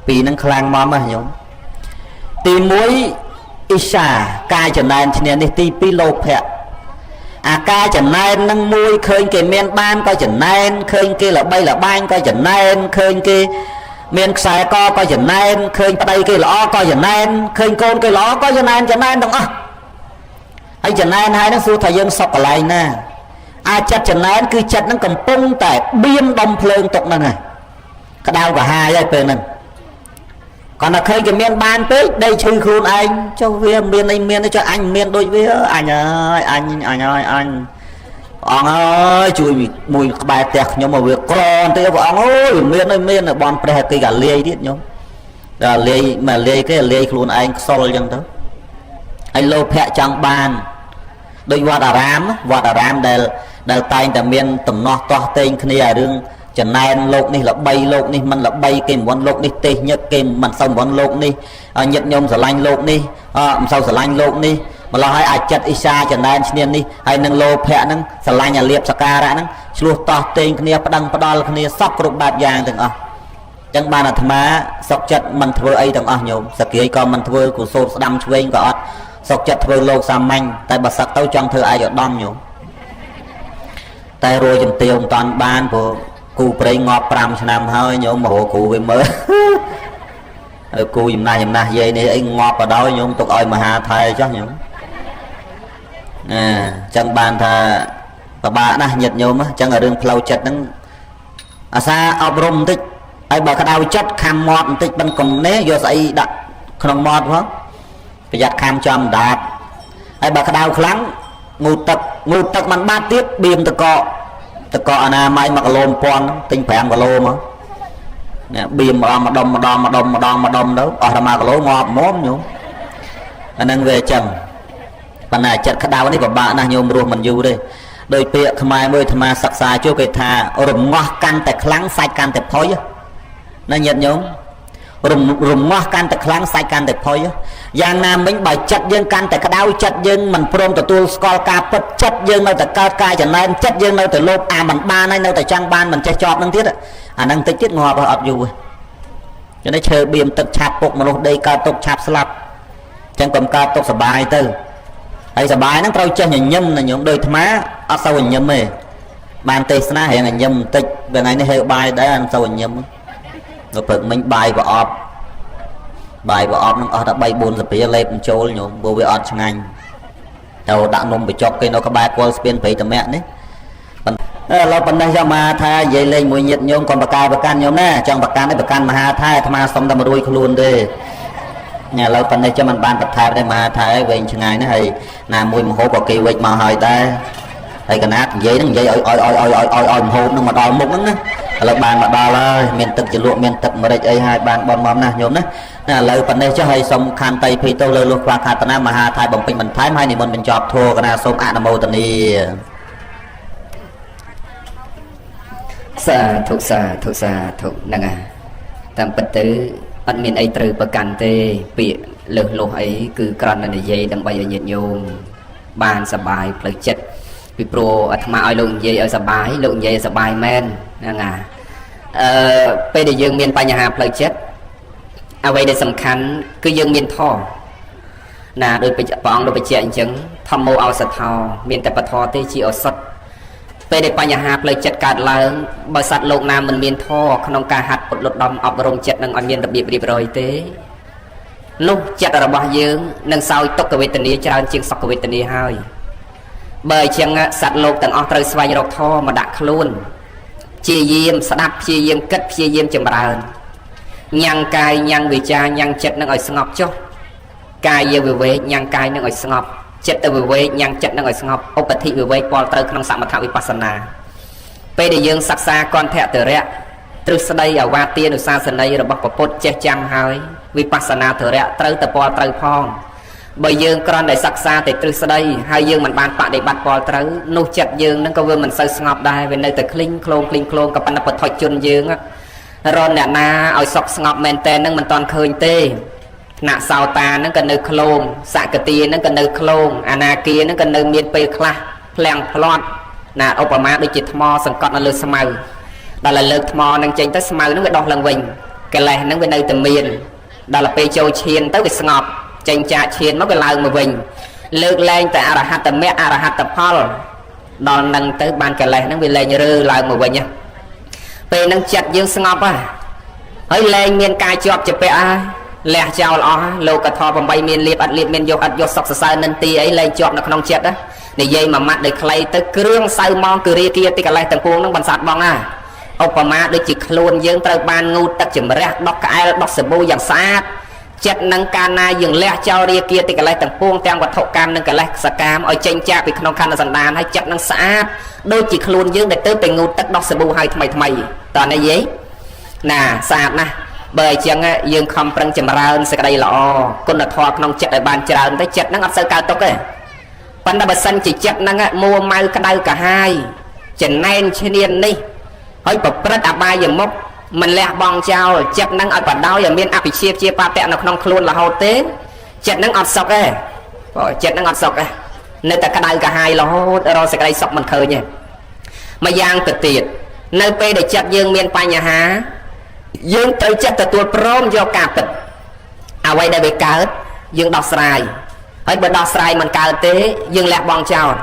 ពីរហ្នឹងខ្លាំងមកណាញោមទី1អ៊ីសាកាយចំណែនឈ្នានេះទី2លោភៈអាការចំណែននឹងមួយឃើញគេមានបានក៏ចំណែនឃើញគេល្បីល្បាញក៏ចំណែនឃើញគេមានខ្សែកក៏ចំណែនឃើញប្តីគេល្អក៏ចំណែនឃើញកូនគេល្អក៏ចំណែនចំណែនទាំងអស់ហើយចំណែនហើយនឹងសួរថាយើងសុខកន្លែងណាអាចចិត្តចំណែនគឺចិត្តនឹងកំពុងតែបៀមដុំភ្លើងទុកហ្នឹងហើយក្តៅកាហាយហើយពេលហ្នឹងគាត់តែឃើញគេមានបានពេកដេកឈឺខ្លួនឯងចុះវាមានអីមានចុះអញមានដូចវាអញអើយអញអញអើយអញព្រះអង្គអើយជួយមួយក្បែរផ្ទះខ្ញុំមកវាក្របន្តិចព្រះអង្គអើយវាមានអីមានបនព្រះគេកាលាយទៀតញោមដល់លាយមកលាយគេលាយខ្លួនឯងខ្សលអញ្ចឹងទៅហើយលោភៈចង់បានដូចវត្តអារាមវត្តអារាមដែលតែងតែមានតំណោះទាស់ទែងគ្នាអារឿងចំណែនលោកនេះល្បីលោកនេះមិនល្បីគេមិនវន់លោកនេះទេសញឹកគេមិនសូវវន់លោកនេះញាតិញោមស្រឡាញ់លោកនេះមិនសូវស្រឡាញ់លោកនេះម្ល៉េះហើយអាចចិត្តអ៊ីសាចំណែនឈ្នាននេះហើយនឹងលោភៈហ្នឹងស្រឡាញ់អាលៀបសការៈហ្នឹងឆ្លោះតោះតេងគ្នាប្តឹងផ្ដាល់គ្នាសពគ្រប់បែបយ៉ាងទាំងអស់ចឹងបានអាត្មាសុកចិត្តមិនធ្វើអីទាំងអស់ញោមសគាយក៏មិនធ្វើកុសលស្ដាំឆ្វេងក៏អត់សុកចិត្តធ្វើលោកសាមញ្ញតែបើសឹកទៅចង់ធ្វើឯកឧត្តមញោមតែរួយជំទាវមិនតាន់បានព្រោះគូប្រេងងាប់5ឆ្នាំហើយញោមមករកគ្រូវាមើលហើយគូចំណាស់ចំណាស់យាយនេះអីងាប់បដ ாய் ញោមទុកឲ្យមហាថែចុះញោមណាចឹងបានថាពិបាកណាស់ញាតិញោមចឹងរឿងផ្លូវចិត្តហ្នឹងអាសាអប់រំបន្តិចហើយបើក្តៅចិត្តខំមាត់បន្តិចមិនកុំនេះយកស្អីដាក់ក្នុងមាត់ផងប្រយ័ត្នខំចំដាតហើយបើក្តៅខ្លាំងងូទឹកងូទឹកមិនបាត់ទៀតបៀមតកតកអនាម័យ1គីឡូ1000ទិញ5គីឡូមកនេះបៀមម្ដងម្ដុំម្ដងម្ដុំម្ដងម្ដុំទៅអស់តែ1គីឡូងាប់មុំញោមអាហ្នឹងវាអញ្ចឹងប៉ុន្តែចិត្តក្តៅនេះពិបាកណាស់ញោមរស់មិនយូរទេដោយពាក្យខ្មែរមួយអាត្មាសិក្សាជួគេថារងាស់កាន់តែខ្លាំងសាច់កាន់តែផុយណាញាតិញោមរងាស់កាន់តែខ្លាំងសាច់កាន់តែផុយយ៉ាងណាមិញបើចិត្តយើងកាន់តែក្តៅចិត្តយើងមិនព្រមទទួលស្គាល់ការពិតចិត្តយើងនៅតែកើតការចំណែនចិត្តយើងនៅតែលោភអាមិនបានហើយនៅតែចង់បានមិនចេះចប់នឹងទៀតអានឹងតិចទៀតងាប់អត់យូរទេចឹងឈើបៀមទឹកឆាប់ពុកមនុស្សដេកកើតទុកឆាប់ស្លាប់ចឹងកុំកើតទុកសបាយទៅហើយសបាយហ្នឹងត្រូវចេះញញឹមណាញោមដូចអាត្មាអត់សូវញញឹមទេបានទេសនារៀងញញឹមបន្តិចពេលថ្ងៃនេះហេវបាយដែរអត់សូវញញឹមនៅព្រឹកមិញបាយប្រអប់បាយប្រអប់នឹងអស់តែ3 4សព្រាលេបបញ្ចូលញោមព្រោះវាអត់ឆ្ងាញ់ទៅដាក់នំបញ្ចុកគេនៅក្បែរគល់ស្ពានព្រៃតមៈនេះឥឡូវប៉ុណ្ណេះចាំមកថានិយាយលេងមួយញាតញោមកុំបកែប្រកាន់ញោមណាចង់ប្រកាន់ឯប្រកាន់មហាថែអាត្មាសុំតែមករួយខ្លួនទេញ៉ាឥឡូវប៉ុណ្ណេះចាំមិនបានបន្ថែមទេមហាថែវែងឆ្ងាយណាស់ហើយណាមួយមហូបក៏គេវិចមកហើយដែរហើយកណាត់និយាយហ្នឹងនិយាយឲ្យឲ្យឲ្យឲ្យឲ្យឲ្យមហូបហ្នឹងមកដល់មុខហ្នឹងណាឥឡូវបានមកដល់ហើយមានទឹកជ្រលក់មានទឹកម្រេចអីហើយបានបនមកណាញោមណាណាឥឡូវប៉ុណ្ណេះចុះហើយសូមខន្តីភីទោសលើលុះខ្វះខាតណាមហាថៃបំពេញបន្ថែមហើយនិមន្តបញ្ចប់ធម៌កណាសូមអនុមោទនាសាធុសាធុសាធុហ្នឹងហើយតាមពិតទៅអត់មានអីត្រូវប្រកាន់ទេពាក្យលើសលោះអីគឺគ្រាន់តែនិយាយដើម្បីឲ្យញាតិញោមបានសប្បាយផ្លូវចិត្តពីព្រោះអាត្មាឲ្យលោកនិយាយឲ្យសប្បាយលោកនិយាយឲ្យសប្បាយមែនហ្នឹងហើយពេលដែលយើងមានបញ្ហាផ្លូវចិត្តអ្វីដែលសំខាន់គឺយើងមានធម៌ណាដោយព្រះអង្គដូចបញ្ជាក់អញ្ចឹងធម្មោឱសថោមានតែពធទេជាឱសថពេលដែលបញ្ហាផ្លូវចិត្តកើតឡើងបើសត្វលោកណាមិនមានធម៌ក្នុងការហាត់ពុតលត់ដំអប់រំចិត្តនឹងឲ្យមានរបៀបរៀបរយទេនោះចិត្តរបស់យើងនឹងសោយទុក្ខវេទនាច្រើនជាងសុខវេទនាហើយបើអញ្ចឹងសត្វលោកទាំងអស់ត្រូវស្វែងរកធម៌មកដាក់ខ្លួន ព្យាយាមស្ដាប់ព្យាយាមគិតព្យាយាមចម្រើនញ៉ាំងកាយញ៉ាំងវិចារញ៉ាំងចិត្តនឹងឲ្យស្ងប់ចុះកាយវិវេកញ៉ាំងកាយនឹងឲ្យស្ងប់ចិត្តវិវេកញ៉ាំងចិត្តនឹងឲ្យស្ងប់ឧបធិវិវេកពលត្រូវក្នុងសមថវិបស្សនាពេលដែលយើងសិក្សាគន្ធតរៈទ្រឹស្ដីអវាទានុសាសនីរបស់ពពុទ្ធចេះចាំហើយវិបស្សនាធរៈត្រូវតែពលត្រូវផងបើយើងគ្រាន់តែសិក្សាតែទ្រឹស្ដីហើយយើងមិនបានបដិបត្តិពលត្រូវនោះចិត្តយើងនឹងក៏វាមិនសូវស្ងប់ដែរវានៅតែក្លីងក្លងក្លីងក្លងក៏ប៉ុន្តែពុទ្ធជនយើងរនអ្នកណាឲ្យសុខស្ងប់មែនតែននឹងមិនតាន់ឃើញទេថ្នាក់សោតានឹងក៏នៅក្លងសកតានឹងក៏នៅក្លងអនាគានឹងក៏នៅមានពេលខ្លះភ្លាំងផ្លាត់ណាឧបមាដូចជាថ្មសង្កត់នៅលើស្មៅដល់តែលើកថ្មនឹងចេញទៅស្មៅនឹងវាដោះឡើងវិញកិលេសនឹងវានៅតែមានដល់ពេលចូលឈានទៅវាស្ងប់ចេញចាកឈានមកវាឡើងមកវិញលើកលែងតែអរហត្តមគ្គអរហត្តផលដល់នឹងទៅបានកិលេសនឹងវាលែងរើឡើងមកវិញពេលនឹងចិត្តយើងស្ងប់ហើយលែងមានការជាប់ជាពាក់ហើយលះចោលអស់លោកធម៌8មានលៀបអត់លៀបមានយកអត់យកសុកសរសើរនិន្ទាអីលែងជាប់នៅក្នុងចិត្តណានិយាយមួយម៉ាត់ដោយខ្លីទៅគ្រឿងសៅម៉ងគឺរាគាទីកលេសទាំងពួងនឹងបន្សាត់បងណាឧបមាដូចជាខ្លួនយើងត្រូវបានងូតទឹកជំរះដោះក្អែលដោះសាប៊ូយ៉ាងស្អាតចិត្តនឹងកាលណាយើងលះចោលរាគាទីកលេសទាំងពួងទាំងវត្ថុកម្មនិងកលេសសកម្មឲ្យចេញចាកពីក្នុងខណ្ឌសន្តានហើយចិត្តនឹងស្អាតដូចជាខ្លួនយើងដែលទៅតែងូតទឹកដោះសាប៊ូឲ្យថ្មីថ្មីតើនេះយាយណាស្អាតណាស់បើអញ្ចឹងយើងខំប្រឹងចម្រើនសេចក្តីល្អគុណធម៌ក្នុងចិត្តឲ្យបានច្រើនទៅចិត្តហ្នឹងអត់សូវកើតទុកទេប៉ុន្តែបើសិនជាចិត្តហ្នឹងមួម៉ៅក្តៅកាហាយចំណែនឈ្នាននេះហើយប្រព្រឹត្តអបាយមុខមិនលះបង់ចោលចិត្តហ្នឹងឲ្យបដោយឲ្យមានអភិជាជាបាតៈនៅក្នុងខ្លួនរហូតទេចិត្តហ្នឹងអត់សុខទេបើចិត្តហ្នឹងអត់សុខទេនៅតែក្តៅកាហាយរហូតរកសេចក្តីសុខមិនឃើញទេមួយយ៉ាងទៅទៀតនៅពេលដែលចិត្តយើងមានបញ្ហាយើងត្រូវចិត្តទទួលព្រមយកការពិតអ្វីដែលវាកើតយើងដោះស្រាយហើយបើដោះស្រាយមិនកើតទេយើងលះបង់ចោល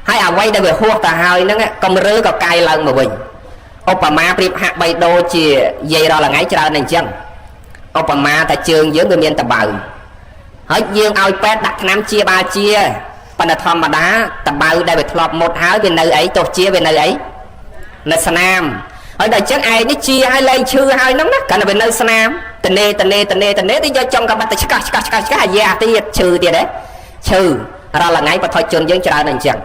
ហើយអ្វីដែលវាហួសទៅហើយហ្នឹងកុំរើក៏កាយឡើងមកវិញឧបមាប្រៀបហាក់បីដូចជាយាយរាល់ថ្ងៃច្រើនតែអញ្ចឹងឧបមាថាជើងយើងវាមានតបៅហើយយើងឲ្យពេទ្យដាក់ថ្នាំជាបាលជាប៉ុន្តែធម្មតាតបៅដែលវាធ្លាប់មុតហើយវានៅអីទោះជាវានៅអីនៅស្នាមហើយដល់អញ្ចឹងឯងនេះជាឲ្យលែងឈឺហើយហ្នឹងណាគ្រាន់តែវានៅស្នាមតនេតនេតនេតនេទៅយកចង់ក៏បាត់ទៅឆ្កាស់ឆ្កាស់ឆ្កាស់ឆ្កាស់អាយ៉ាទៀតឈឺទៀតហ៎ឈឺរាល់ថ្ងៃបឋជនយើងច្រើនតែអញ្ចឹង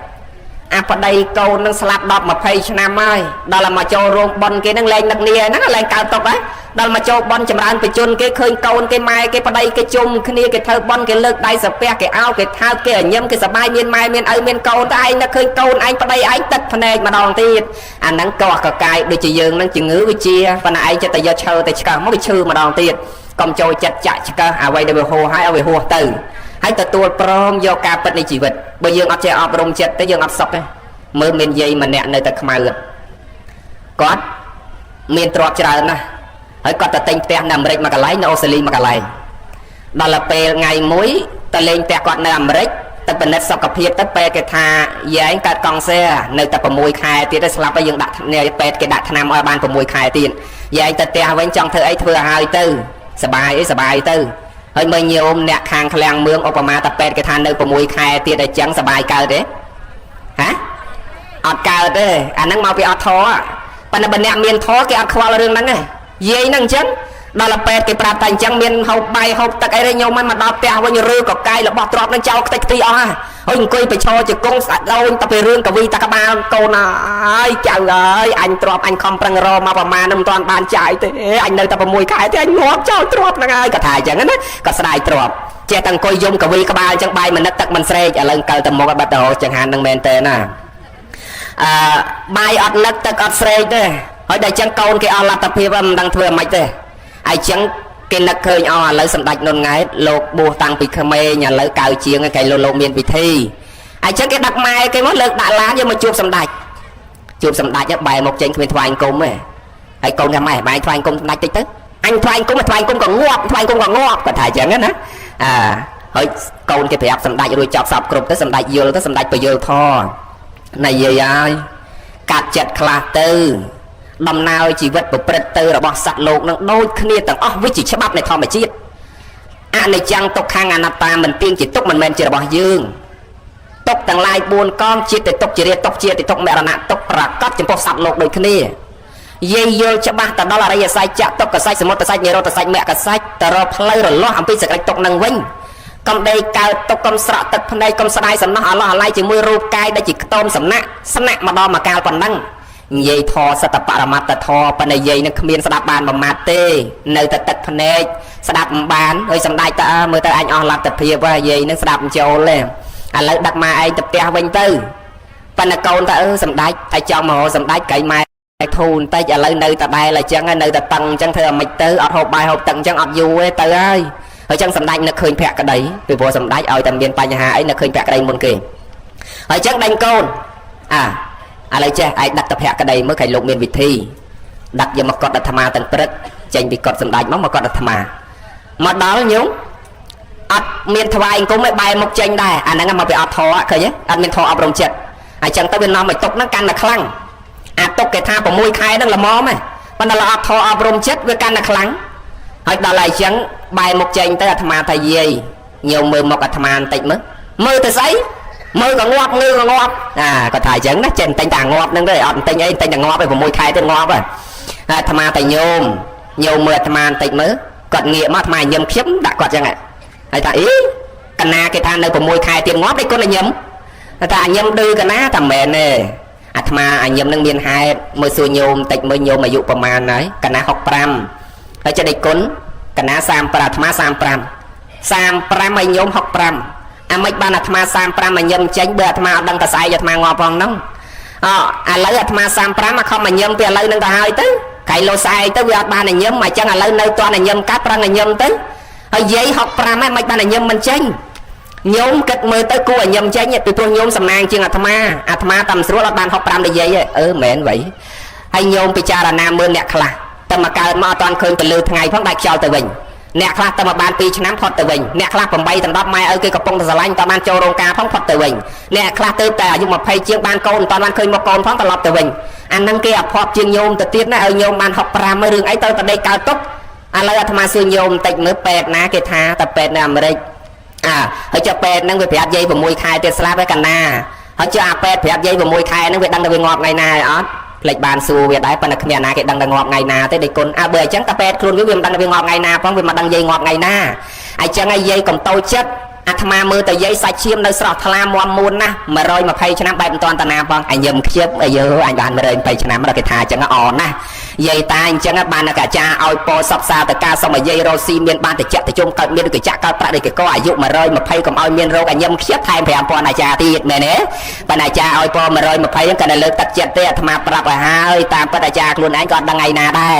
អាប្តីកូននឹងស្លាប់10 20ឆ្នាំហើយដល់មកចូលរោងប៉ុនគេនឹងលែងនឹកនាហ្នឹងលែងកើតទុកហើយដល់មកចូលប៉ុនចម្រើនបជនគេឃើញកូនគេម៉ែគេប្តីគេជុំគ្នាគេធ្វើប៉ុនគេលើកដៃសាពះគេអោគេថើបគេញញឹមគេសប្បាយមានម៉ែមានឪមានកូនតែឯងនឹកឃើញកូនឯងប្តីឯងទឹកភ្នែកម្ដងទៀតអាហ្នឹងកោះកកាយដូចជាយើងនឹងជំងឺវាជាប៉ុន្តែឯងចិត្តតែយកឈើទៅឆ្កឹះមកវាឈឺម្ដងទៀតកុំចូលចិត្តចាក់ឆ្កឹះអ្វីដែលវាហូរហើយឲ្យវាហួសទៅហើយទទួលព្រមយកការពិតនៃជីវិតបើយើងអត់ចេះអប់រំចិត្តទេយើងអត់សុខទេមើលមានយាយម្នាក់នៅតែខ្មៅគាត់មានទ្រព្យច្រើនណាស់ហើយគាត់ទៅទិញផ្ទះនៅអាមេរិកមួយកន្លែងនៅអូស្ត្រាលីមួយកន្លែងដល់ទៅពេលថ្ងៃមួយទៅលេងផ្ទះគាត់នៅអាមេរិកទៅពិនិត្យសុខភាពទៅពេទ្យគេថាយាយកើតកង់សែនៅតែ6ខែទៀតទេស្លាប់ហើយយើងដាក់ពេទ្យគេដាក់ថ្នាំឲ្យបាន6ខែទៀតយាយទៅផ្ទះវិញចង់ធ្វើអីធ្វើឲ្យហើយទៅសបាយអីសបាយទៅហើយមើលញោមអ្នកខាងឃ្លាំងមឿងឧបមាតាពេទ្យគេថានៅ6ខែទៀតអញ្ចឹងសបាយកើតទេហ៎អត់កើតទេអាហ្នឹងមកពីអត់ធေါ်ប៉ុន្តែបើអ្នកមានធေါ်គេអត់ខ្វល់រឿងហ្នឹងទេយាយហ្នឹងអញ្ចឹងដល់ពេទ្យគេប្រាប់តែអញ្ចឹងមានហូបបាយហូបទឹកអីទេញោមមិនមកដល់ផ្ទះវិញឬក៏កាយរបស់ទ្រព្យហ្នឹងចោលខ្ទេចខ្ទីអស់ហើយអង្គុយប្រឈរជង្គង់ស្អាតដូនតែពីរឿងកវីតាក្បាលកូនអើយចៅអើយអញទ្រព្យអញខំប្រឹងរមកប្រមាណនឹងមិនទាន់បានចាយទេអញនៅតែ6ខែទេអញងាប់ចោលទ្រព្យហ្នឹងហើយគាត់ថាអញ្ចឹងណាគាត់ស្ដាយទ្រព្យចេះតែអង្គុយយំកវីក្បាលអញ្ចឹងបាយមិននឹកទឹកមិនស្រេកឥឡូវកើទៅមុខឲ្យបាត់ទៅចង្ហាន់នឹងមែនទេណាអឺបាយអត់នឹកទឹកអត់ស្រេកទេហើយដល់អញ្ចឹងកូនគេអស់លទ្ធភាពមិនដឹងធ្វើម៉េចទេហើយអញ្ចឹងគេនឹកឃើញអស់ឥឡូវសម្ដេចនុនង៉ែតលោកបួសតាំងពីក្មេងឥឡូវកៅជាងគេលោកមានពិធីហើយអញ្ចឹងគេដឹកម៉ែគេមកលើកដាក់ឡានយកមកជួបសម្ដេចជួបសម្ដេចបែរមកចេញគ្មានថ្វាយអង្គមទេហើយកូនថាម៉ែបែរថ្វាយអង្គមសម្ដេចតិចទៅអញថ្វាយអង្គមថ្វាយអង្គមក៏ងាប់ថ្វាយអង្គមក៏ងាប់គាត់ថាអញ្ចឹងណាអើហើយកូនគេប្រាប់សម្ដេចរួចចប់សពគ្រប់ទៅសម្ដេចយល់ទៅសម្ដេចពយល់ធរណាយាយហើយកាត់ចិត្តខ្លះទៅដំណើរជីវិតប្រព្រឹត្តទៅរបស់សត្វលោកនឹងដូចគ្នាទាំងអស់វាជាច្បាប់នៃធម្មជាតិអនិច្ចំទុក្ខំអនត្តាមិនទៀងជាទុកមិនមែនជារបស់យើងទុកទាំងឡាយ4កងជាតិទុកជារាទុកជាតិទុកមរណៈទុកប្រកបចំពោះសត្វលោកដូចគ្នា យាយយល់ច្បាស់ទៅដល់អរិយសច្ចៈទុក្ខសច្ចសមុទសច្ចនិរោធសច្ចមគ្គសច្ចទៅរកផ្លូវរលាស់អំពីសេចក្តីទុក្ខនឹងវិញកុំដេកកើតទុក្ខកុំស្រក់ទឹកភ្នែកកុំស្ដាយសំណោះអឡោះអាល័យជាមួយរូបកាយដែលជាខ្ទមសំណាក់ស្នាក់ម្ដងមកកាលប៉ុណ្ណឹងនិយាយធរសតបរមត្តធរប៉ុន្តែយាយនឹងគ្មានស្ដាប់បានមួយម៉ាត់ទេនៅតែទឹកភ្នែកស្ដាប់មិនបានហើយសម្ដេចតើមើលទៅអញអស់លទ្ធភាពហើយយាយនឹងស្ដាប់មិនចូលទេឥឡូវដឹកម៉ែឯងទៅផ្ទះវិញទៅប៉ុន្តែកូនតើសម្ដេចតែចង់មករកសម្ដេចកែម៉ែធូរបន្តិចឥឡូវនៅតែដែលអញ្ចឹងនៅតែតឹងអញ្ចឹងធ្វើឲ្យមិនទៅអត់ហូបបាយហូបទឹកអញ្ចឹងអត់យូរទេទៅហើយហើយចឹងសម្ដេចនឹកឃើញភក្តីពីព្រោះសម្ដេចឲ្យតែមានបញ្ហាអីនឹកឃើញភក្តីមុនគេហើយចឹងដេញកូនអាឥឡូវចេះឯងដឹកទៅភក្តីមើលខែលោកមានវិធីដឹកយកមកកត់អាត្មាទាំងព្រឹកចេញពីកត់សម្ដេចមកកត់អាត្មាមកដល់ញោមអត់មានថ្វាយអង្គមឯបែរមុខចេញដែរអាហ្នឹងមកពីអត់ធေါ်ឃើញទេអត់មានធေါ်អប់រំចិត្តហើយចឹងទៅវានាំឲ្យទុកហ្នឹងកាន់តែខ្លាំងអាទុកគេថា6ខែហ្នឹងល្មមហ៎ប៉ុន្តែអត់ធေါ်អប់រំចិត្តវាកាន់តែខ្លាំងហើយដល់ហើយចឹងបែរមុខចេញទៅអាត្មាថាយាយញោមមើលមុខអាត្មាបន្តិចមើលមើលទៅស្អីមើលក៏ងាប់ងើក៏ងាប់អាគាត់ថាអញ្ចឹងណាចេះតែតែងាប់ហ្នឹងទេអត់ទិញអីទិញតែងាប់ឯ6ខែទៀតងាប់ហើយអាត្មាតែញោមញោមមើលអាត្មាបន្តិចមើលគាត់ងាកមកអាត្មាញឹមខ្ញុំដាក់គាត់អញ្ចឹងហើយថាអីកណាគេថានៅ6ខែទៀតងាប់ដូចគាត់ញឹមថាញឹមឌឺកណាថាមែនទេអាត្មាអាញឹមនឹងមានហេតុមើលសួរញោមបន្តិចមើលញោមអាយុប្រហែលហើយកណា65ហើយចិត្តឯគុណកណា35អាត្មា35 35ឲ្យញោម65អាមិនបានអាត្មា35ឲ្យញឹមចេញបើអាត្មាអត់ដឹងតែស្អែកអាត្មាងាប់ផងហ្នឹងអឥឡូវអាត្មា35អាខំឲ្យញឹមពីឥឡូវហ្នឹងទៅហើយទៅកៃលោស្អែកទៅវាអត់បានឲ្យញឹមអញ្ចឹងឥឡូវនៅតន់ឲ្យញឹមកាត់ប្រឹងឲ្យញឹមទៅហើយយាយ65ហ្នឹងមិនបានឲ្យញឹមមិនចេញញោមគិតមើលទៅគួរឲ្យញឹមចេញពីព្រោះញោមសំណាងជាងអាត្មាអាត្មាតាមស្រួលអត់បាន65ដូចយាយទេអឺមែនវ៉ៃហើយញោមពិចារណាមើលអ្នកខ្លះតែមកកើតមកអត់តាន់ឃើញពលឺថ្ងៃផងដាច់ខ្យល់ទៅវិញអ្នកខ្លះតែមកបាន2ឆ្នាំផុតទៅវិញអ្នកខ្លះ8ដល់10ម៉ែឪគេកំពុងតែស្រឡាញ់តបានចូលរោងការផងផុតទៅវិញអ្នកខ្លះទៅតែអាយុ20ជាងបានកូនតបានឃើញមកកូនផងត្រឡប់ទៅវិញអាហ្នឹងគេអភ័ព្វជាងញោមទៅទៀតណាឲ្យញោមបាន65រឿងអីទៅតដេកកើតទុកឥឡូវអាត្មាសួរញោមបន្តិចមើលពេទ្យណាគេថាតែពេទ្យនៅអាមេរិកអាហើយចុះពេទ្យហ្នឹងវាប្រាប់យាយ6ខែទៀតស្លាប់ហើយកណាហើយចុះអាពេទ្យប្រាប់យាយ6ខែហ្នឹងវាដឹងថាវាងាប់ថ្ងៃណាហើយអត់ផ្លេចបានសួរវាដែរប៉ុន្តែគ្មានណាគេដឹងថាងាប់ថ្ងៃណាទេដេកគុណអើបើអញ្ចឹងតាពេទ្យខ្លួនវាមិនដឹងថាវាងាប់ថ្ងៃណាផងវាមិនដឹងយាយងាប់ថ្ងៃណាអញ្ចឹងឲ្យយាយកុំតូចចិត្តអាត្មាមើលតែយាយសាច់ឈាមនៅស្រស់ថ្លាមាំមួនណាស់120ឆ្នាំបែបមិនតាន់តាណាផងអញញឹមខ្ជិបអាយអញបាន120ឆ្នាំដល់គេថាអញ្ចឹងអណាស់យាយតាអញ្ចឹងបានអាចារ្យឲ្យពោសពសាតកាសុំឲ្យយាយរស់ស៊ីមានបានតិចតិជុំកើតមានដូចកញ្ចាក់កើតប្រាក់ដូចកកអាយុ120កុំឲ្យមានរោគអញញឹមខ្ជិបថែម5000អាចារ្យទៀតមែនទេប៉ុន្តែអាចារ្យឲ្យពោ120ហ្នឹងក៏នៅលើកទឹកចិត្តទេអាត្មាប្រាប់ឲ្យហើយតាមពិតអាចារ្យខ្លួនឯងក៏អត់ដឹងថ្ងៃណាដែ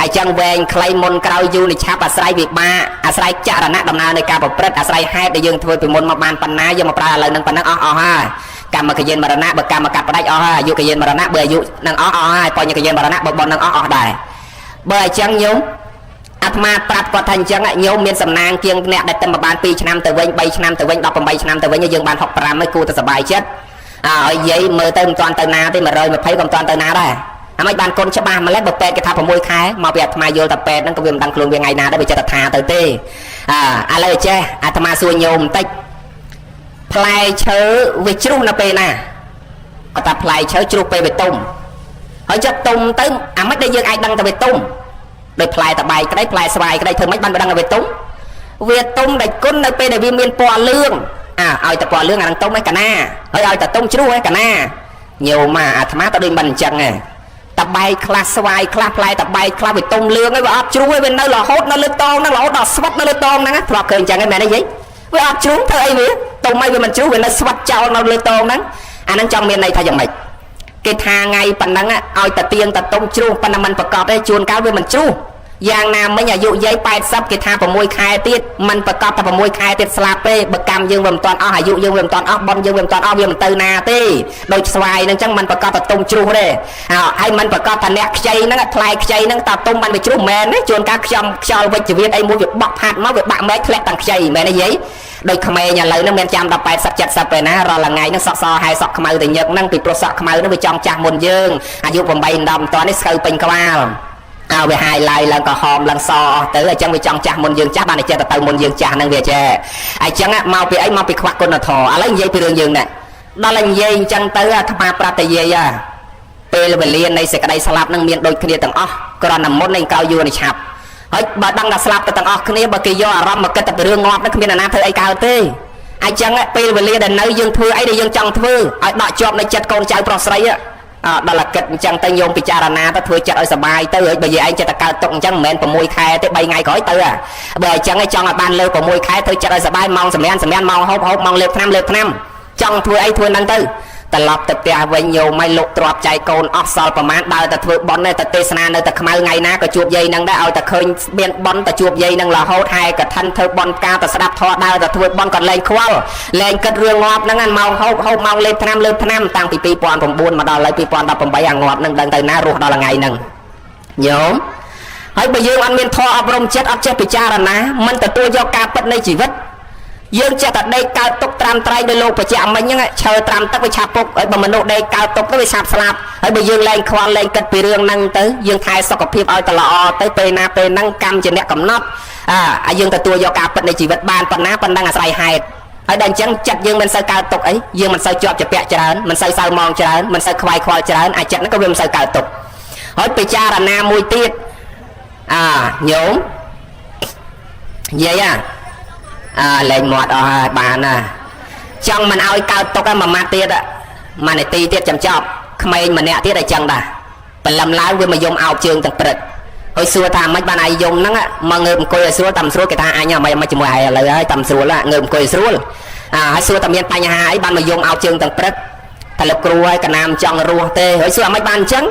រអញ្ចឹងវែងខ្លីមុនក្រោយយូរនេះឆាប់អាស្រ័យវិបាកអាស្រ័យចរណៈដំណើរនៃការប្រព្រឹត្តអាស្រ័យហេតុដែលយើងធ្វើពីមុនមកបានប៉ុណ្ណាយកមកប្រើឥឡូវនឹងប៉ុណ្ណឹងអស់អស់ហើយកម្មកយានមរណៈបើកម្មកាត់ផ្ដាច់អស់ហើយអាយុកយានមរណៈបើអាយុនឹងអស់អស់ហើយបញ្ញកយានមរណៈបើបុណ្យនឹងអស់អស់ដែរបើអញ្ចឹងញោមអាត្មាប្រាប់គាត់ថាអញ្ចឹងញោមមានសំណាងជាងអ្នកដែលទៅមកបាន2ឆ្នាំទៅវិញ3ឆ្នាំទៅវិញ18ឆ្នាំទៅវិញយើងបាន65ហើយគួរតែសប្បាយចិត្តអើឲ្យយាយមើលទៅមិនទាន់ទៅណាទេ120ក៏មិនទាន់ទៅណាដែរអាមិនបានគុណច្បាស់ម្លេះបើពេទ្យគេថា6ខែមកពីអាត្មាយល់តែពេទ្យហ្នឹងក៏វាមិនដឹងខ្លួនវាថ្ងៃណាដែរវាចិត្តថាទៅទេអើឥឡូវចេះអាត្មាសួរញោមបន្តិចផ្លែឈើវាជ្រុះនៅពេលណាគាត់ថាផ្លែឈើជ្រុះពេលវាទុំហើយចិត្តទុំទៅអាមិនដែលយើងអាចដឹងតែវាទុំដោយផ្លែតបែកក្តីផ្លែស្វាយក្តីធ្វើម៉េចបានដឹងថាវាទុំវាទុំដោយគុណនៅពេលដែលវាមានពណ៌លឿងអាឲ្យតែពណ៌លឿងអានឹងទុំឯកណាហើយឲ្យតែទុំជ្រុះឯកណាញោមអាត្មាទៅដូចមិនអញ្ចឹងឯងតបែកខ្លះស្វាយខ្លះផ្លែតបែកខ្លះវាទុំលឿងហើយវាអត់ជ្រុះហើយវានៅរហូតនៅលើតងហ្នឹងរហូតដល់ស្វិតនៅលើតងហ្នឹងធ្លាប់ឃើញអញ្ចឹងហ្នឹងមែនទេយាយវាអត់ជ្រុះធ្វើអីវាទុំហើយវាមិនជ្រុះវានៅស្វិតចោលនៅលើតងហ្នឹងអាហ្នឹងចង់មានន័យថាយ៉ាងម៉េចគេថាថ្ងៃប៉ុណ្ណឹងឲ្យតទៀងតទុំជ្រុះប៉ុន្តែមិនប្រកបទេជួនកាលវាមិនជ្រុះយ៉ាងណាមិញអាយុយាយ80គេថា6ខែទៀតมันប្រកបតែ6ខែទៀតស្លាប់ទេបើកម្មយើងវាមិនទាន់អស់អាយុយើងវាមិនទាន់អស់បុណ្យយើងវាមិនទាន់អស់វាមិនទៅណាទេដូចស្វាយហ្នឹងចឹងมันប្រកបតែទុំជ្រុះទេហើយมันប្រកបថាអ្នកខ្ចីហ្នឹងថ្លៃខ្ចីហ្នឹងតទុំបានវាជ្រុះមែនទេជួនកាលខ្យំខ្យល់វិជ្ជវិទ្យអីមួយវាបក់ផាត់មកវាបាក់មែកធ្លាក់តាំងខ្ចីមែនទេយាយដូចក្មេងឥឡូវហ្នឹងមានចាំដល់80 70ពេលណារាល់ថ្ងៃហ្នឹងសក់សហែសក់ខ្មៅទៅញឹកហ្នឹងពីព្រោះសក់ខ្មៅហ្នឹងវាចង់ចាស់មុនយើងអាយុ8 10មិនតាន់នេះស្កូវពេញក្បាលអើវាហាយឡាយឡើងក្រហមឡើងសអស់ទៅអញ្ចឹងវាចង់ចាស់មុនយើងចាស់បានតែចេះទៅមុនយើងចាស់ហ្នឹងវាចេះអញ្ចឹងមកពីអីមកពីខ្វះគុណធម៌ឥឡូវនិយាយពីរឿងយើងនេះដល់តែនិយាយអញ្ចឹងទៅអាត្មាប្រាប់តែយាយ ពេលវេលានៃសេចក្តីស្លាប់នឹងមានដូចគ្នាទាំងអស់គ្រាន់តែមុននៃក្រោយយូរនេះឆាប់ហើយបើដឹងថាស្លាប់ទៅទាំងអស់គ្នាបើគេយកអារម្មណ៍មកគិតតែពីរឿងងាប់នឹងគ្មានអ្នកណាធ្វើអីកើតទេអញ្ចឹងពេលវេលាដែលនៅយើងធ្វើអីដែលយើងចង់ធ្វើឲ្យដកជាប់នៅចិត្តកូនចៅប្រុសស្រីដល់តែគិតអញ្ចឹងទៅញោមពិចារណាទៅធ្វើចិត្តឲ្យសុបាយទៅហើយបើយាយឯងចិត្តតែកើតទុកអញ្ចឹងមិនមែន6ខែទេ3ថ្ងៃក្រោយទៅបើអញ្ចឹងឯងចង់ឲ្យបានលើ6ខែធ្វើចិត្តឲ្យសុបាយម៉ោងសម្រានសម្រានម៉ោងហូបហូបម៉ោងលើកថ្នាំលើកថ្នាំចង់ធ្វើអីធ្វើហ្នឹងទៅត្រឡប់ទៅផ្ទះវិញញោមឲ្យលោកទ្របចែកកូនអស់សល់ប្រមាណដើរតែធ្វើប៉ុនទេតែទេសនានៅតែខ្មៅថ្ងៃណាក៏ជួបយាយហ្នឹងដែរឲ្យតែឃើញមានប៉ុនតែជួបយាយហ្នឹងរហូតហែកឋិនធ្វើប៉ុនការតែស្ដាប់ធម៌ដើរតែធ្វើប៉ុនក៏លែងខ្វល់លែងគិតរឿងងាប់ហ្នឹងម៉ោងហូបហូបម៉ោងលេបថ្នាំលើបថ្នាំតាំងពី2009មកដល់ឥឡូវ2018អាងាប់ហ្នឹងដឹងទៅណារស់ដល់ថ្ងៃហ្នឹងញោមហើយបើយើងអត់មានធម៌អប់រំចិត្តអត់ចេះពិចារណាមិនទទួលយកការពិតនៃជីវិតយើងចេះតែដេកកើតទុកត្រាំត្រែងដោយលោកបច្ចៈមិញហ្នឹងឈើត្រាំទឹកវាឆាប់ពុកហើយបើមនុស្សដេកកើតទុកទៅវាឆាប់ស្លាប់ហើយបើយើងលែងខ្វល់លែងគិតពីរឿងហ្នឹងទៅយើងថែសុខភាពឲ្យតែល្អទៅពេលណាពេលហ្នឹងកម្មជាអ្នកកំណត់អាយើងទទួលយកការពិតនៃជីវិតបានប៉ុណ្ណាប៉ុណ្ណឹងអាស្រ័យហេតុហើយដល់អញ្ចឹងចិត្តយើងមិនសូវកើតទុកអីយើងមិនសូវជាប់ជាពាក់ច្រើនមិនសូវសៅមងច្រើនមិនសូវខ្វាយខ្វល់ច្រើនអាចិត្តហ្នឹងក៏វាមិនសូវកើតទុកហើយពិចារណាមួយទៀតអាញោមនិយាយអាលែងមាត់អស់ហើយបានណាចង់មិនឲ្យកើតទុកមួយម៉ាត់ទៀតមួយនាទីទៀតចាំចប់ក្មេងម្នាក់ទៀតឲ្យចឹងដែរព្រលឹមឡើងវាមកយំអោបជើងទាំងព្រឹកហើយសួរថាម៉េចបានឯងយំហ្នឹងមកងើបអង្គុយឲ្យស្រួលតាមស្រួលគេថាអញមិនជាមួយឯងឥឡូវហើយតាមស្រួលងើបអង្គុយស្រួលអាហើយសួរថាមានបញ្ហាអីបានមកយំអោបជើងទាំងព្រឹកថាលោកគ្រូហើយកណាមចង់រស់ទេហើយសួរអាម៉េចបានអញ្ចឹង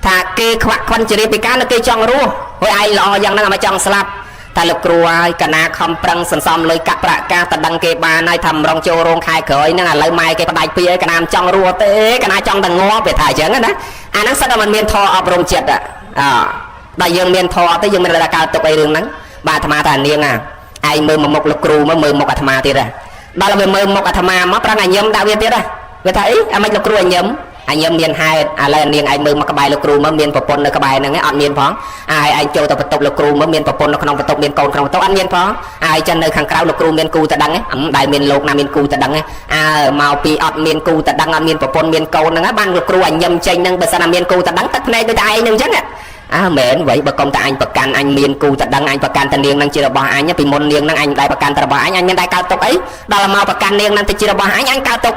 ថាគេខ្វាក់ខ្វិនជារៀបពីការនៅគេចង់រស់ហើយឯងល្អយ៉ាងហ្នឹងអាមិនចង់ស្លាប់តែលោកគ្រូហើយកណាខំប្រឹងសន្សំលុយកាក់ប្រាក់កាតដឹងគេបានហើយថាម្រងចូលរោងខែក្រោយហ្នឹងឥឡូវម៉ែគេផ្ដាច់ពីហើយកណាចង់រស់ទេកណាចង់តែងាប់វាថាអញ្ចឹងណាអាហ្នឹងសិតតែមិនមានធម៌អប់រំចិត្តអដល់យើងមានធម៌ទៅយើងមានរកើតទុកអីរឿងហ្នឹងបាទអាត្មាថានាងអាឯងមើលមកមុខលោកគ្រូមើលមុខអាត្មាទៀតដល់វាមើលមុខអាត្មាមកប្រឹងឲ្យញឹមដាក់វាទៀតវាថាអីអាម៉េចលោកគ្រូឲ្យញឹមអញញឹមមានហេតុឥឡូវនាងឯងមើលមកក្បែរលោកគ្រូមើលមានប្រពន្ធនៅក្បែរហ្នឹងអត់មានផងអាយឯងចូលទៅបន្ទប់លោកគ្រូមើលមានប្រពន្ធនៅក្នុងបន្ទប់មានកូនក្នុងបន្ទប់អត់មានផងអាយចឹងនៅខាងក្រៅលោកគ្រូមានគូតដឹងអឹមដែលមានលោកណាមានគូតដឹងអើមកពីអត់មានគូតដឹងអត់មានប្រពន្ធមានកូនហ្នឹងបានលោកគ្រូអញញឹមចេញហ្នឹងបើសិនណាមានគូតដឹងទឹកភ្នែកដូចតែឯងហ្នឹងចឹងអើមែនវ៉ៃបើកុំតែអញប្រកាន់អញមានគូតដឹងអញប្រកាន់តែនាងហ្នឹងជារបស់អញពីមុននាងហ្នឹងអញមិនដែលប្រកាន់តែរបស់អញអញមានតែកើតទុកអីដល់មកប្រកាន់នាងហ្នឹងទៅជារបស់អញអញកើតទុក